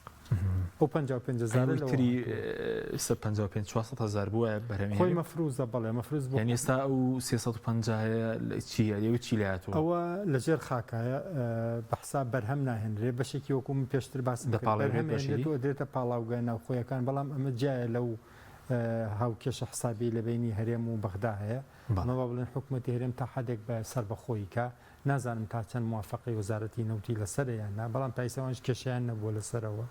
ئەو 55 هەزارە لەوە تری هاتووە. ئێستا 55 400 هەزار بووە بەرهەمی خۆی هەرێم مەفروزە بەڵێ مەفروز بۆ یعنی ئێستا ئەو 350 هەیە لە چی هەیە چی لێ هاتووە؟ ئەوە لە ژێر خاکایە بە حساب بەرهەم ناهێنرێ بەشێکی وەکو من پێشتر باسم کرد دەپاڵێورێت بەرهەم بەشی ئەهێنرێت و ئەدرێتە پاڵاوگە ناوخۆیەکان بەڵام ئەمە جیایە لەو هاوکێشە حسابیەی لە بەینی هەرێم و بەغدا هەیە. ئەمە با بڵێن حکومەتی هەرێم تا حەدێک بە سەربەخۆیی کا، نازانم تا چەند موافەقەی وەزارەتی نەوتی لەسەرە یان نا، بەڵام تا ئیستا ئەوانیش کێشەیان نەبووە لەسەرەوە.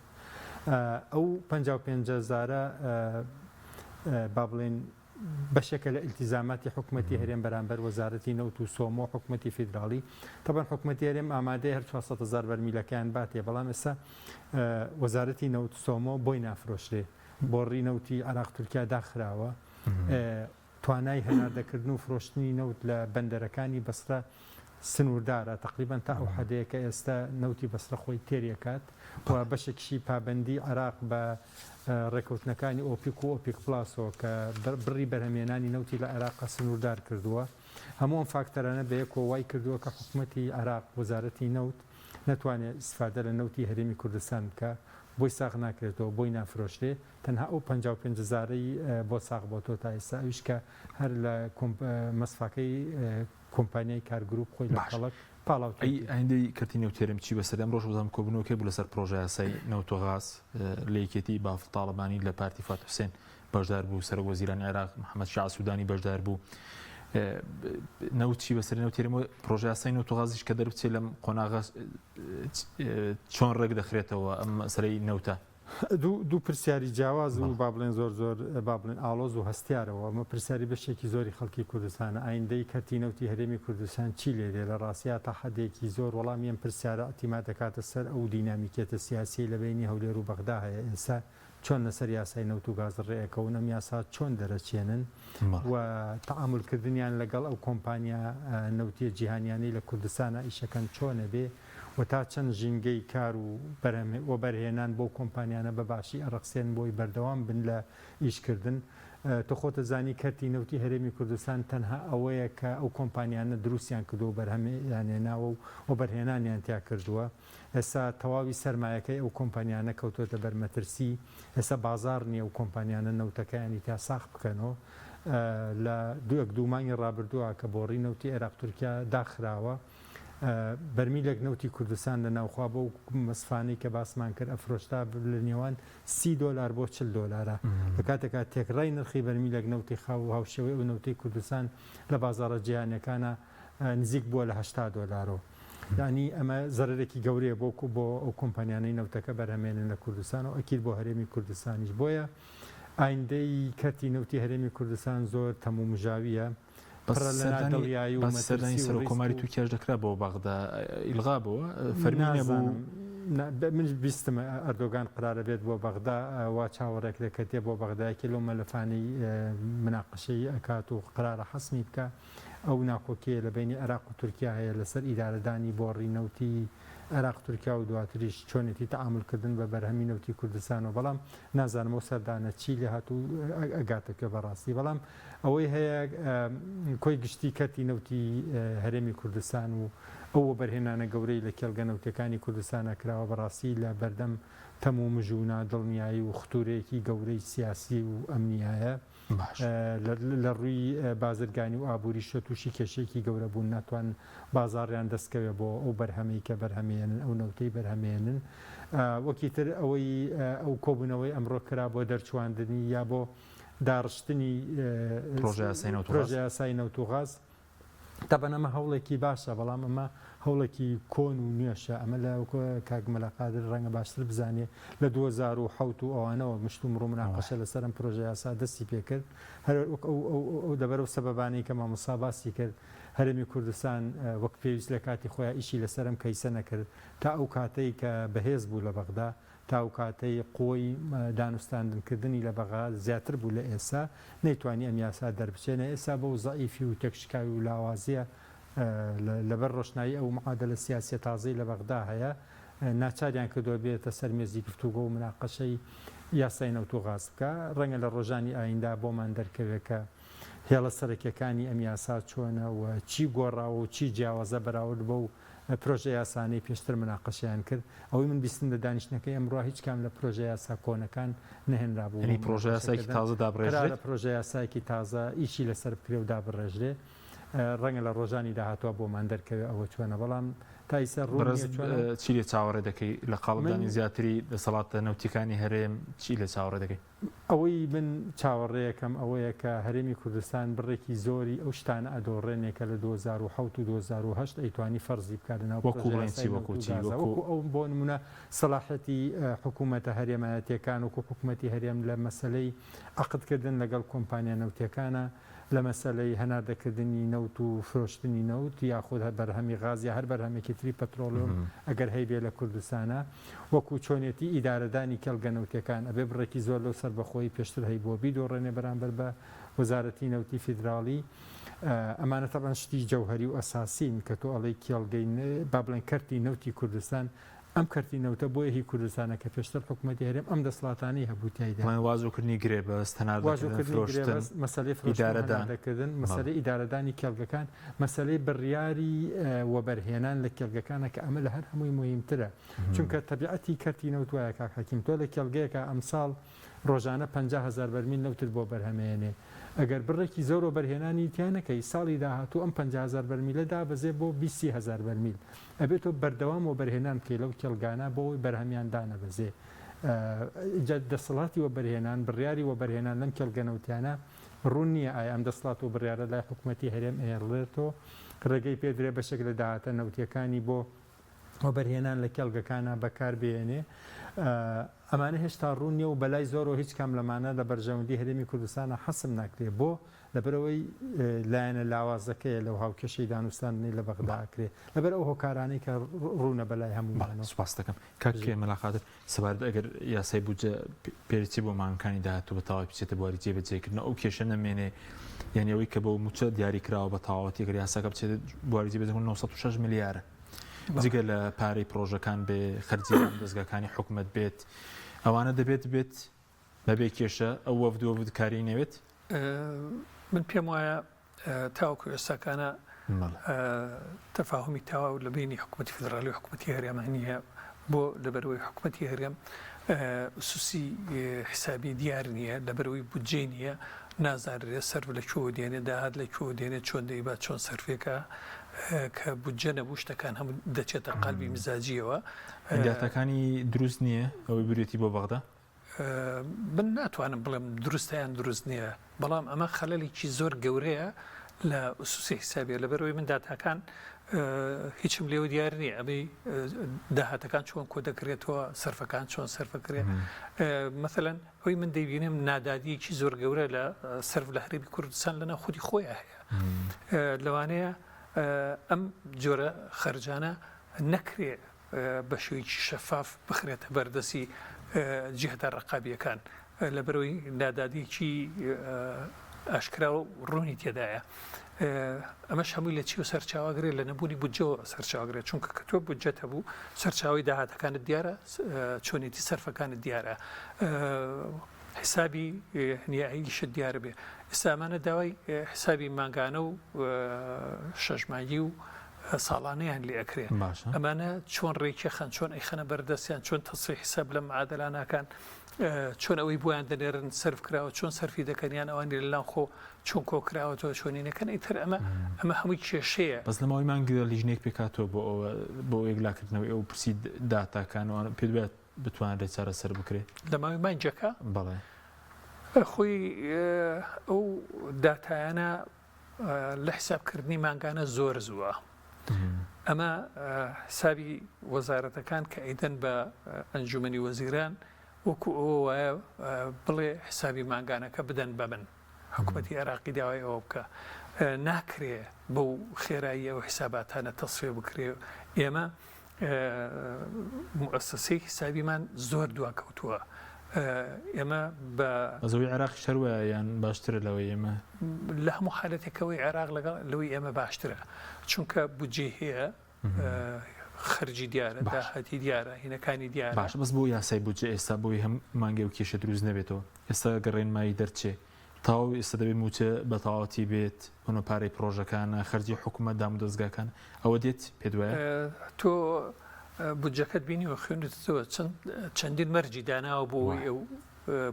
ئەو 55 هەزارە با بڵێن بەشێکە لە ئیلتیزاماتی حکومەتی هەرێم بەرامبەر وەزارەتی نەوت و سۆمۆ حکومەتی فیدراڵی. تەبعەن حکومەتی هەرێم ئامادەیە هەر 400 هەزار بەرمیلەکەیان باتێ، بەڵام ئێستا وەزارەتی نەوت سۆمۆ بۆی نافرۆشرێ. بۆڕی نەوتی عێراق تورکیا داخراوە. توانای هەناردەکردن و فرۆشتنی نەوت لە بەندەرەکانی بەسرە. سنووردارە، تەقریبەن تا ئەو حەدەیە کە ئێستا نەوتی بەسرە خۆی تێری ئەکات و بەشێکیشی پابەندی عێراق بە ڕێکەوتنەکانی ئۆپیک و ئۆپیک پڵاسەوە کە بڕی بەرهەمهێنانی نەوتی لە عێراق سنووردار کردووە. هەموو ئەم فاکتەرانە بەیەکەوە وای کردووە کە حکومەتی عێراق، وەزارەتی نەوت نەتوانێت ئیسفادە لە نەوتی هەرێمی کوردستان بکا، بۆی ساغ ناکرێتەوە، بۆی نافرۆشرێ، تەنها ئەو 55 هەزارەی بۆ ساغ بۆتەوە تا ئێستا، ئەویش کە هەر لە مەسفاکەی کۆمپانیای کار گروپ خۆی لە باش کەڵک ئەی پاڵاوتویەتی. ئایندەی کەرتی نەوتی هەرێم چی بەسەر ئەمڕۆش وەزارەت کۆبوونەوەکەی بوو لەسەر پڕۆژەیاسای نەوت و غاز لە یەکێتی بافڵ تاڵەبانی لە پارتی فواد حوسێن بەشدار بوو، سەرۆک وەزیرانی عێراق محەمەد شیاع سودانی بەشدار بوو. نەوت چی بەسەر نەوتی هەرێم و پڕۆژەیاسای نەوت و غازیش کە دەربچێت لەم قۆناغە چۆن ڕێک دەخرێتەوە ئەم مەسەلەی نەوتە؟ دوو پرسیاری جیاواز و با بڵێن زۆر زۆر با بڵێن ئاڵۆز و هەستیارەوە ئەمە پرسیاری بەشێکی زۆری خەڵکی کوردستانە ئایندەی کەرتی نەوتی هەرێمی کوردستان چی لێ دێ لە ڕاستیا تا حەدێکی زۆر وەڵامی ئەم پرسیارە ئیعتیماد دەکاتە سەر ئەو دینامیکیەتە سیاسیەی لە بەینی هەولێر و بەغدا هەیە ئێستا چۆن لەسەر یاسای نەوت و گاز ڕێئەکەون، ئەم یاسا چۆن دەرەچێنن و تەعامول کردنیان لەگەڵ ئەو کۆمپانیا نەوتیە جیهانیانەی لە کوردستانا ئیشەکەن چۆنەبێ و تا چەند ژینگەی کار و بەرهەم وەبەرهێنان بۆ کۆمپانیانە بە باشی ئەڕەخسێنن بۆی بەردەوام بن لە ئیشکردن. تۆ خۆت ئەزانی کەرتی نەوتی هەرێمی کوردستان تەنها ئەوەیە کە ئەو کۆمپانیانە دروستیان کردووە و بەرهەمیان هێناوە و وەبەرهێنانیان تیا کردووە. ئێستا تەواوی سەرمایەکەی ئەو کۆمپانیانە کەوتۆتە بەر مەترسی، ئێستا بازاڕ نییە ئەو کۆمپانیانە نەوتەکەیانی تیا ساخ بکەنەوە. لە یەک دوو مانگی ڕابردووە کە بۆڕی نەوتی عێراق تورکیا داخراوە، بەرمیلێک نەوتی کوردستان لە ناوخوا بەو مەسفانەی کە باسمان کرد ئەفرۆشرا لە نێوان 30 دۆلار بۆ 40 دۆلارە، لە کاتێکا تێکڕای نرخی بەرمیلێک نەوتی خاو و هاوشێوەی ئەو نەوتەی کوردستان لە بازاڕە جیهانیەکانا نزیک بووە لە 80 دۆلارەوە. یانی ئەمە زەرەرێکی گەورەیە بۆ بۆ ئەو کۆمپانیانەی نەوتەکە بەرهەمێنن لە کوردستان و ئەکید بۆ هەرێمی کوردستانیش بۆیە ئایندەی کەرتی نەوتی هەرێمی کوردستان زۆر تەمومژاوییە پڕە لە نادڵیایی و باسی سەردانی مەترسی و سەرۆک ڕیسک کۆماری و تورکیاش دەکرا بۆ بەغدا ئیلغا بووە فەرمی نەبوو. نازانم من بیستم ئەردۆگان قرارە بێت بۆ بەغدا وا چاوەڕێکرێ کە دێ بۆ بەغدا یەکێ لەو مەلەفانەی مناقشەی ئەکات و قرارە حەسمی بکا ئەو ناکۆکییە لە بەینی عێراق و تورکیا هەیە لەسەر ئیدارەدانی بۆڕی نەوتی عێراق تورکیا و دواتریش چۆنێتی تەعامول کردن بە بەرهەمی نەوتی کوردستانەوە بەڵام نازانم ئەو سەردانە چی لێهات و ئەگاتە کوێ بەڕاستی بەڵام ئەوەی هەیە کۆی گشتی کەرتی نەوتی هەرێمی کوردستان و ئەو وەبەرهێنانە گەورەی لە کێڵگە نەوتیەکانی کوردستانا کراوە بەڕاستی لە بەردەم تەم و مژ و نادڵنیایی و ختورەیەکی گەورەی سیاسی و ئەمنیایە. لە ڕووی بازرگانی و ئابووریشەوە تووشی کێشەیەکی گەورە بوون، ناتوانن بازاڕیان دەست کەوێ بۆ ئەو بەرهەمەی کە بەرهەمێنن، ئەو نەوتەی بەرهەمێنن. وەکی تر ئەوەی ئەو کۆبوونەوەی ئەمڕۆ کرا بۆ دەرچواندنی یا بۆ داڕشتنی پرۆژەیاسای نەوت و غاز، تەبعەن ئەمە هەوڵێکی باشە، بەڵام ئەمە هەوڵێکی کۆن و نوێشە، ئەمە لە کاک مەلا قادر ڕەنگە باشتر بزانێ لە 2007 و ئەوانەوە مشتومڕ و مناقەشە لەسەر ئەم پرۆژە یاسا دەستی پێکرد، هەر وەک ئەو ئەو لەبەر ئەو سەبەبانەی کە مامۆستا باسی کرد هەرێمی کوردستان وەک پێویست لە کاتی خۆیا ئیشی لەسەر ئەم کەیسە نەکرد تا ئەو کاتەی کە بەهێز بوو لە بەغدا تا ئەو کاتەی قوەی دانوستاندن کردنی لە بەغا زیاتر بوو لە ئێسا، نەیتوانی ئەم یاسا دەربچێنێ، ئێسا بەو زەعیفی و تێکشکاوی و لاوازیە لەبەر ڕۆشنایی ئەو معادەلە سیاسیە تازەی لە بەغدا هەیە، ناچاریان کردوە بێتە سەر مێزی گفتوگۆ و مناقەشەی یاسای نەوت و غاز بکا. ڕەنگە لە ڕۆژانی ئاییندا بۆمان دەرکەوێ کە هێڵە سەرەکیەکانی ئەم یاسا چۆنە و چی گۆڕاوە و چی جیاوازە بەراورد بەو پرۆژە یاسانەی پێشتر مناقەشەیان کرد، ئەوەی من بیستم لە دانیشتنەکەی ئەمڕۆ هیچ کام لە پرۆژە یاسا کۆنەکان نەهێنرابوو بۆ یانی پرۆژە یاسایەکی مناقەشەکردن، تازە دابڕێژرێت؟ قەرارە پرۆژە یاسایەکی تازە ئیشی لەسەر بکرێ و دابڕێژرێ، ڕەنگە لە ڕۆژانی داهاتووا بۆمان دەرکەوێ ئەوە چۆنە، بەڵام تا ئیستا ڕوون بەڕێز نییە چۆنە. چی لێ چاوەڕێ دەکەی لە من قاڵبدانی زیاتری دەسەڵاتە نەوتییەکانی هەرێم چی لێ چاوەڕێ دەکەی؟ ئەوەی من چاوەڕێیەکەم ئەوەیە کە هەرێمی کوردستان بڕێکی زۆری ئەو شتانە ئەدۆڕێنێ کە لە 2007 و 2008 ئەیتوانی فەرزی بکا لە ناو وەکوو بڵێن چی پرۆژەیاسای نەوت وەکوو و چی گازا وەکوو. وەکوو ئەو بۆ نموونە سەڵاحیەتی حکوومەتە هەرێمایەتیەکان وەکوو حکوومەتی هەرێم لە مەسەلەی عەقد کردن لەگەڵ کۆمپانیا نەوتیەکانا لە مەسەلەی هەناردەکردنی نەوت و فرۆشتنی نەوت یاخود هەر بەرهەمی غاز یا هەر بەرهەمێکی تری پەترۆڵیۆم ئەگەر هەیبێ لە کوردستانا وەکو چۆنێتی ئیدارەدانی کێڵگە نەوتیەکان ئەبێ بڕێکی زۆر لەو سەربەخۆیی پێشتر هەیبووە بیدۆڕێنێ بەرامبەر بە وەزارەتی نەوتی فیدراڵی. ئەمانە تەبعەن شتی جەوهەری و ئەساسین کە تۆ ئەڵێی کێڵگەی با بڵێن کەرتی نەوتی کوردستان ئەم کەرتی نەوتە بۆیە هی کوردستانە کە پێشتر حکومەتی هەرێم ئەم دەسڵاتانەی هەبوو تیایدا. بڵێن واژۆکردنی گرێبەست، هەناردەکردن، واژۆکردنی فرۆشتن، گرێبەست، مەسەلەی فرۆشتن و ئیدارەدان. هەناردەکردن، بەڵێ. مەسەلەی ئیدارەدانی کێڵگەکان، مەسەلەی بڕیاری وەبەرهێنان لە کێڵگەکانە کە ئەمە لە هەر هەمووی موهیمترە. چونکە تەبیعەتی کەرتی نەوت وایە کاک حەکیم تۆ لە کێڵگەیەکا ئەمساڵ ڕۆژانە 50 هەزار بەرمیل نەوتت بۆ بەرهەمەیەنێ ئەگەر بڕێکی زۆر وەبەرهێنانی تیا نەکەی ساڵی داهاتوو ئەم 50 هەزار بەرمیلە دابەزێ بۆ 20 هەزار بەرمیل ئەبێ تۆ بەردەوام وەبەرهێنان بکەی لەو کێڵگانە بۆ ئەوەی بەرهەمیان دانەبەزێ ئینجا دەسەڵاتی وەبەرهێنان بڕیاری وەبەرهێنان لەم کێڵگە نەوتیانە ڕوون نییە ئایا ئەم دەسەڵات و بڕیارە لای حکوومەتی هەرێم ئەهێڵرێتەوە ڕێگەی پێدرێ بەشێک لە داهاتە نەوتیەکانی بۆ وەبەرهێنان لە کێڵگەکانا بەکار بهێنێ. ئەمانە هێشتا ڕوون نییە و بەلای زۆرەوە هیچ کام لەمانە لە بەرژەوەندی هەرێمی کوردستانا حەسم ناکرێ. بۆ؟ لەبەرئەوەی لایەنە لاوازەکەیە لەو هاوکێشەی دانوستاندنەی لە بەغدا ئەکرێ. لەبەر ئەو هۆکارانەی کە ڕوونە بەلای بەڵێ هەموومانەوە. سوپاست دەکەم. کاک بژی. مەلا قادر سەبارەت ئەگەر یاسای بودجە پێرچی بۆ مانگەکانی داهاتوو بە تەواوی بچێتە بواری جێبەجێکردنەوە ئەو کێشە نەمێنێ یانی ئەوەی کە بۆ مووچە دیاری کراوە بە تەواوەتی ئەگەر یاساکە بچێتە بواری جێبەجێکردن 906 ملیارە جگە لە پارەی پرۆژەکان بێ خەرجی دەزگاکانی حکومەت بێت ئەوانە دەبێت بێت بەبێ کێشە ئەو وەفد وەفد کاری نەوێت؟ من پێم وایە تاوەکو ئێستاکانە تەفاهمی تەواو لە بینی حکوومەتی فدرالی و حکوومەتی هەرێمە نییە بۆ لەبەرەوەی حکوومەتی هەرێم ئوسوسی حسابی دیار نییە لەبەرەوەی بودجەی نییە نازانرێ سەرف لە کوێوە دێنێ داهات لە کوێوە دێنێ چۆن دەیبا چۆن سەرفێکە کە بودجە نەبوو شتەکان هەموو دەچێتە قالبی مزاجیەوە. داتاکانی دروست نییە ئەوەی بریتی بۆ بەغدا؟ من ناتوانم بڵێم دروستە یان دروست نییە، بەڵام ئەمە خەلەلێکی زۆر گەورەیە لە ئوسوسی حیسابیە، لەبەرئەوەی من داتاکان هیچم لێوە دیار نییە، ئەمەی داهاتەکان چۆن کۆ دەکرێتەوە، سەرفەکان چۆن سەرفەکرێ، مەسەلەن ئەوەی من دەیبینم نادادیەکی زۆر گەورە لە سەرف لە هەرێمی کوردستان لەناو خودی خۆیان هەیە، لەوانەیە ئەم جۆرە خەرجانە نەکرێ بە شێوەیەکی شەفاف بخرێتە بەردەستی جیهتە ڕەقابییەکان، لەبەرئەوەی نادادییەکی ئاشکرا و ڕوونی تێدایە. ئەمەش هەمووی لە چیەوە سەرچاوە گرێت؟ لە نەبوونی بودجەوە سەرچاوە گرێت، چونکە کە تۆ بودجەت هەبوو سەرچاوەی داهاتەکانت دیارە، چۆنێتی سەرفەکانت دیارە، حسابی نیاییشت دیارە بێ. ئێستا ئەمانە داوای حسابی مانگانە و شەش مانگی و ساڵانەیان لێ ئەکرێ. باشە. ئەمانە چۆن ڕێکیەخەن، چۆن ئەیخەنە بەردەستیان، چۆن تەسریح حساب لەم معادلانە ئەکەن، چۆن ئەوەی بۆیان دەنێرن سەرف کراوە، چۆن سەرفی دەکەن، یان ئەوانی لە ناوخۆ چۆن کۆ کراوەتەوە، چۆنی نەکەن، ئیتر ئەمە ئەمە هەمووی کێشەیە. بەس لە ماوەی مانگێکدا لیژنەیەک پێکهاتووە بۆ ئەوە بۆ یەکلاکردنەوەی ئەو پرسی داتاکان و ئەوانە پێت وایە بتوانرێت چارەسەر بکرێت؟ لە ماوەی مانگێکا؟ بەڵێ. خۆی ئەو داتایانە لە حسابکردنی مانگانە زۆر زووە. ئەمە حسابی وەزارەتەکان کە ئەیدەن بە ئەنجومەنی وەزیران وەکو ئەوە وایە بڵێ حسابی مانگانەکە بدەن بە من. حکومەتی عێراقی داوای ئەوە بکە. ناکرێ بەو خێرایی ئەو حساباتانە تەسفیە بکرێ. ئێمە موئەسەسەی حیسابیمان زۆر دواکەوتووە. ئێمە بە. بەس ئەوەی عێراقیش هەر وایە یان باشترە لەوەی ئێمە؟ لە هەموو حالەتێک ئەوەی عێراق لەگەڵ لەوەی ئێمە باشترە. چونکە بودجەی هەیە، خەرجی دیارە، داهاتی دیارە، هینەکانی دیارە. باشە بەس بۆ یاسای بودجە ئێستا بۆی هەم مانگێ ئەو کێشە دروست نەبێتەوە ئێستا گەر ڕێنمایی دەرچێ تەواو ئێستا دەبێت مووچە بە تەواوەتی بێت بۆنە پارەی پڕۆژەکانە خەرجی حکومەت دامودەزگاکان ئەوە دێت پێت وایە؟ تۆ بودجەکەت بینیوە خوێندتەوە چەند چەندین مەرجی داناوە بۆ ئەوەی ئەو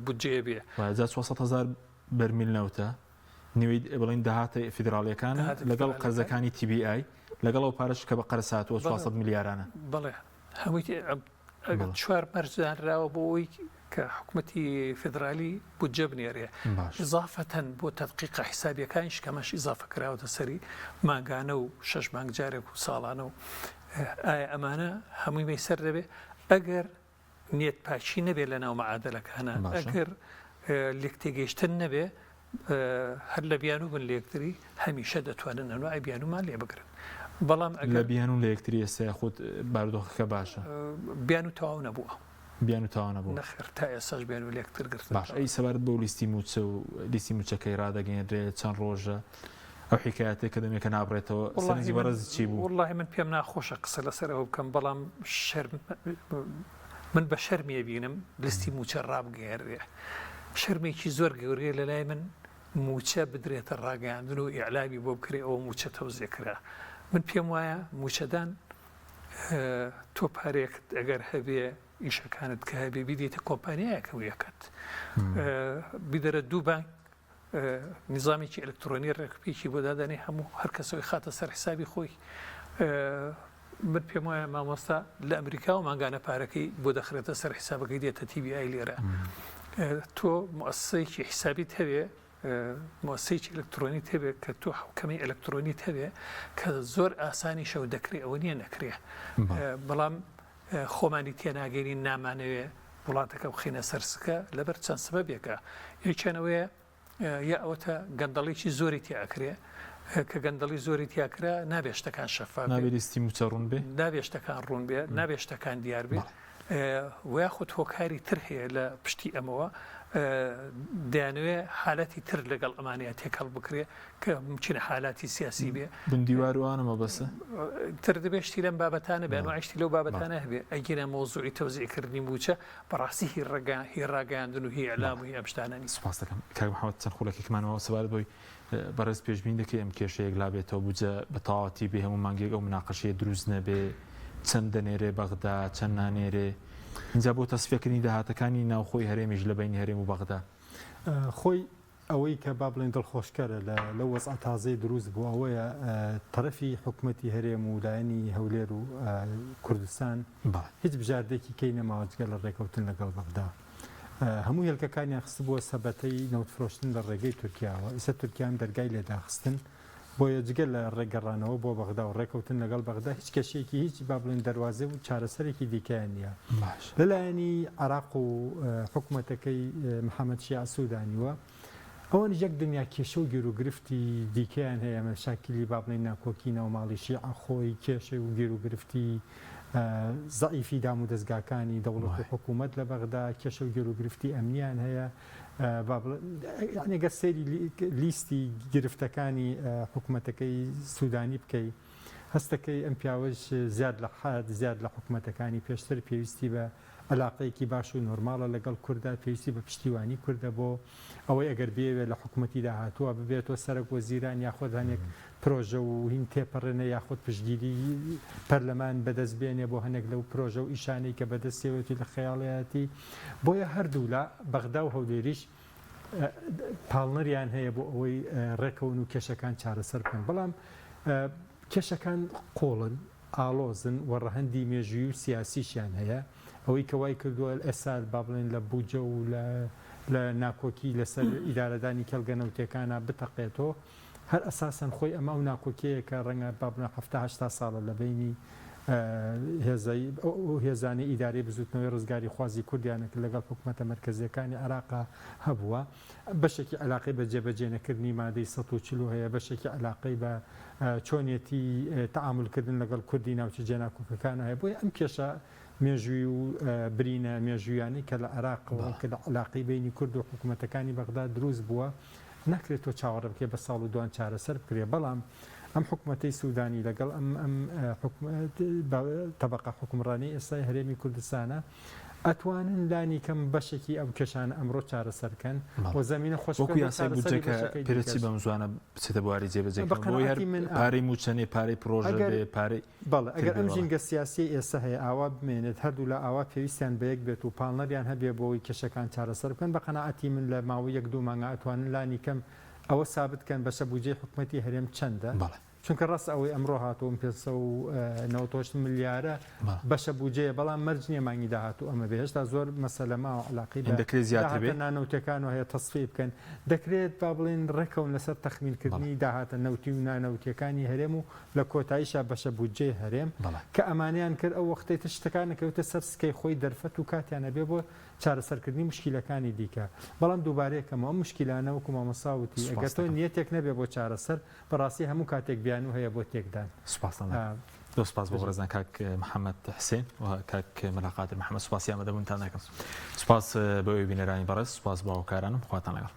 بودجەیە بێ. وایە جا 400 هەزار بەرمیل نەوتە نیوەی بڵێن داهاتە فیدراڵیەکانە لەگەڵ قەرزەکانی TBI لەگەڵ ئەو پارەش کە بە قەرز هاتووە 400 ملیارانە. بەڵێ هەمووی چوار مەرج دانراوە بۆ ئەوەی کە حکومەتی فیدرالی بودجە بنێرێ ئیزافەتەن بۆ تەدقیقە حیسابیەکانیش کە ئەمەش ئیزافە کراوەتە سەری مانگانە و شەش مانگ جارێک و ساڵانە و ئایا ئەمانە هەمووی مەیسەر دەبێ ئەگەر نیەت پاکی نەبێ لە ناو معادلەکانە ئەگەر لێکتێگەیشتن نەبێ هەر لە بیانوو بن لە یەکتری هەمیشە دەتوانن ئەنواعی بیانوومان لێ بگرن بەڵام ئەگەر لە بیانوون لە یەکتری ئێستا یاخود بارودۆخەکە باشە؟ بیانوو تەواو نەبووە. بیانوو تەواو نەبووە؟ نەخێر تا ئێستاش بیانوو لە یەکتر گرتن باش ئەی سەبارەت بەو لیستی مووچە و لیستی مووچەکەی ڕادەگەیەنرێ چەند ڕۆژە؟ ئەو حیکایەتەی کە دەمێکە نابڕێتەوە سەرنجی بەڕێزت چی بوو؟ وەڵاهی من پێم ناخۆشە قسە لەسەر ئەوە بکەم بەڵام شەرم من بە شەرمی ئەبینم لیستی مووچە ڕابگەیەنرێ شەرمێکی زۆر گەورەیە لەلای من مووچە بدرێتە ڕاگەیاندن و ئیعلامی بۆ بکرێ ئەوە مووچە تەوزیع کرا من پێم وایە مووچەدان تۆ پارەیەکت ئەگەر هەبێ ئیشەکانت کە هەبێ بیدەیتە کۆمپانیایەکە و یەکەت بیدەرە دوو بانک نیزامێکی ئەلکترۆنی ڕێکوپێکی بۆ دادەنێ هەموو هەر کەسەوەی خاتە سەر حسابی خۆی من پێم وایە مامۆستا لە ئەمریکا و مانگانە پارەکەی بۆ دەخرێتە سەر حسابەکەی دێتە TBI لێرە تۆ موسسەیەکی حسابیت هەبێ موسسەیەکی ئەلکترۆنیت هەبێ کە تۆ حوکەمی ئەلکترۆنیت هەبێ کە زۆر ئاسانیشە و دەکرێ ئەوە نییە نەکرێ بەڵام خۆمانی تێناگەینین نامانەوێ وڵاتەکە بخەینە سەر سکە لەبەر چەند سەبەبێکە یەکیان ئەوەیە یا ئەوەتە گەندەڵێکی زۆری تیا ئەکرێ کە گەندەڵی زۆری تیا کرا نابێ شتەکان شەفاف بێ نابێ لیستی مووچە ڕوون بێ نابێ شتەکان ڕوون بێ نابێ شتەکان دیار بێ و یاخود هۆکاری تر هەیە لە پشتی ئەمەوە دەیانەوێ حالەتی تر لەگەڵ ئەمانەیە تێکەڵ بکرێ کە ممکنە حالاتی سیاسی بێ. بن دیوار و ئانە مەبەسە؟ تر دەبێ شتی لەم بابەتانە بێ ئەنواعی شتی لەو بابەتانە هەبێ ئەگینا مەوزوعی تەوزیع کردنی مووچە بەڕاستی هی ڕەگا هی ڕاگەیاندن و هی ئیعلام و هی ئەم شتانە نییە. سوپاست دەکەم کاک محەمەد چەند خولەکێکمان ماوە سەبارەت بەوەی بەڕێز پێشبینی دەکەی ئەم کێشەیە یەکلا بێتەوە بودجە بە تەواوەتی بێ هەموو مانگێک ئەو مناقەشەیە دروست نەبێ چەند دەنێرێ بەغدا چەند نانێرێ ئینجا بۆ تەسفیەکردنی داهاتەکانی ناوخۆی هەرێمیش لە بەینی هەرێم و بەغدا. خۆی ئەوەی کە با بڵێین دڵخۆشکەرە لە لەو وەزعە تازەی دروست بوو ئەوەیە تەرەفی حکومەتی هەرێم و لایەنی هەولێر و کوردستان هیچ بژاردەیەکی کەی نەماوە جگە لە ڕێکەوتن لەگەڵ بەغدا. هەموو هێلکەکانیان خستبووە سەبەتەی نەوت فرۆشتن لە ڕێگەی تورکیاوە، ئیسە تورکیام دەرگای لێ داخستن، بۆیە جگە لە ڕێگەڕانەوە بۆ بەغدا و ڕێکەوتن لەگەڵ بەغدا هیچ کێشەیەکی هیچ با بڵێن دەروازە و چارەسەرێکی دیکەیان نییە. لە لایەنی عێراق و حکومەتەکەی محەمەد شیاع سودانیوە ئەوانیش یەک دنیا کێشە و گیروگرفتی دیکەیان هەیە، مەشاکیلی با بڵێین ناکۆکی ناوماڵی شیعە خۆی کێشە و گیروگرفتی زەعیفی دامودەزگاکانی دەوڵەت و حکوومەت لە بەغدا، کێشە و گیروگرفتی ئەمنییان هەیە. با بڵێ یانی گەر سەیری لیستی گرفتەکانی حکوومەتەکەی سوودانی بکەی هەستەکەی ئەم پیاوەش زیاد لە حەد زیاد لە حکوومەتەکانی پێشتر پێویستی بە عەلاقەیەکی باش و نۆرماڵە لەگەڵ کورددا، پێویستی بە پشتیوانی کوردە بۆ ئەوەی ئەگەر بیەوێت لە حکومەتی داهاتووە ببێتەوە سەرەک وەزیران یاخود هەنێک پرۆژە و هین تێپەڕێنێ یاخود پشتگیری پەرلەمان بەدەست بێنێ بۆ هەنێک لەو پرۆژە و ئیشانەی کە بەدەستیەوەتی لە خەیاڵیەتی. بۆیە هەردوولا بەغدا و هەولێریش پاڵنەریان هەیە بۆ ئەوەی ڕێکەون و کێشەکان چارەسەر بکەن. بەڵام کێشەکان قوڵن، ئاڵۆزن و ڕەهەندی مێژوویی و سیاسیشیان هەیە، ئەوەی کە وای کردووە ئێستا با بڵێین لە بودجە و لە ناکۆکی لەسەر ئیدارەدانی کێڵگە نەوتیەکانا بتەقێتەوە، هەر ئەساسەن خۆی ئەمە ئەو ناکۆکیەیە کە ڕەنگە با بڵێین حەفتا هەشتا ساڵە لە بەینی هێزەی ئەو هێزانەی ئیدارەی بزووتنەوەی ڕزگاریخوازی کوردیانە کە لەگەڵ حکومەتە مەرکەزیەکانی عێراقا هەبووە. بەشێکی عەلاقەی بە جێبەجێنەکردنی مادەی 140 هەیە، بەشێکی عەلاقەی بە چۆنیەتی تەعامولکردن لەگەڵ کوردی ناوچە جێناکۆکەکان هەیە، بۆیە ئەم کێشە مێژووی و برینە مێژوویانەی کە لە عێراقەوە کە لە عەلاقەی بەینی کورد و حکوومەتەکانی بەغدا دروست بووە ناکرێت تۆ چاوەڕێ بکەیت بە ساڵ و دوان چارەسەر بکرێت، بەڵام ئەم حکوومەتەی سوودانی لەگەڵ ئەم ئەم تەبەقە حوکمڕانەی ئێستای هەرێمی کوردستانە ئەتوانن لانی کەم بەشێکی ئەم کێشانە ئەمڕۆ چارەسەر کەن و زەمینە خۆش وەکو بکەن بۆ یاسای چارەسەری بودجە کە بەشەکەی پێدەچی دیکەش. بەم زوانە بچێتە بواری بە جێبەجێکردن بۆی هەر قەناعەتی من ئا پارەی مووچە نێ پارەی پرۆژە ئەگەر بێ پارەی بەڵێ تر ئەگەر بێ ئەم بەڵێ. ژینگە سیاسیەی ئێستا هەیە ئاوا بمێنێت هەردوولا ئاوا پێویستیان بە یەک بێت و پاڵنەریان هەبێ بۆ ئەوەی کێشەکان چارەسەر بکەن بە قەناعەتی من لە ماوەی یەک دوو مانگا ئەتوانن لانی کەم ئەوە سابت کەن بەشە بودجەی حکومەتی هەرێم چەندە بەڵێ. چونکە ڕاستە ئەوەی ئەمڕۆ هاتووە ئەم 598 ملیارە بەشە بودجەیە، بەڵام مەرج نییە مانگی داهاتوو ئەمە بێت، هێشتا زۆر مەسەلە ماوە عەلاقەی بە دەکرێت زیاتر داهاتە بێت؟ نانەوتیەکانەوە هەیە تەسفیە بکەن، دەکرێت با بڵێین ڕێکەون لەسەر تەخمینکردنی داهاتە نەوتی و نانەوتیەکانی هەرێم و لە کۆتاییشا بەشە بودجەی هەرێم، کە ئەمانەیان کرد ئەو وەختەی تر شتەکان ئەکەوێتە سەر سکەی خۆی دەرفەت و کاتیان ئەبێ بۆ چارەسەرکردنی موشکیلەکانی دیکە، بەڵام دووبارەی کەمەوە ئەم موشکیلانە وەکو مامۆستا وتی ئەگەر سوپاست تۆ دەکەم. نیەتێک نەبێ بۆ چارەسەر بەڕاستی هەموو کاتێک بیانوو هەیە بۆ تێکدان. سوپاستان دەکەم. زۆر سوپاس بۆ بەڕێزان کاک محەمەد حسێن و کاک مەلا قادر محەمەد سوپاسی ئامادەبوونتان دەکەم. سوپاس بۆ ئێوەی بینەرانی بەڕێز، سوپاس بۆ هاوکارانم، خواتان لەگەڵ.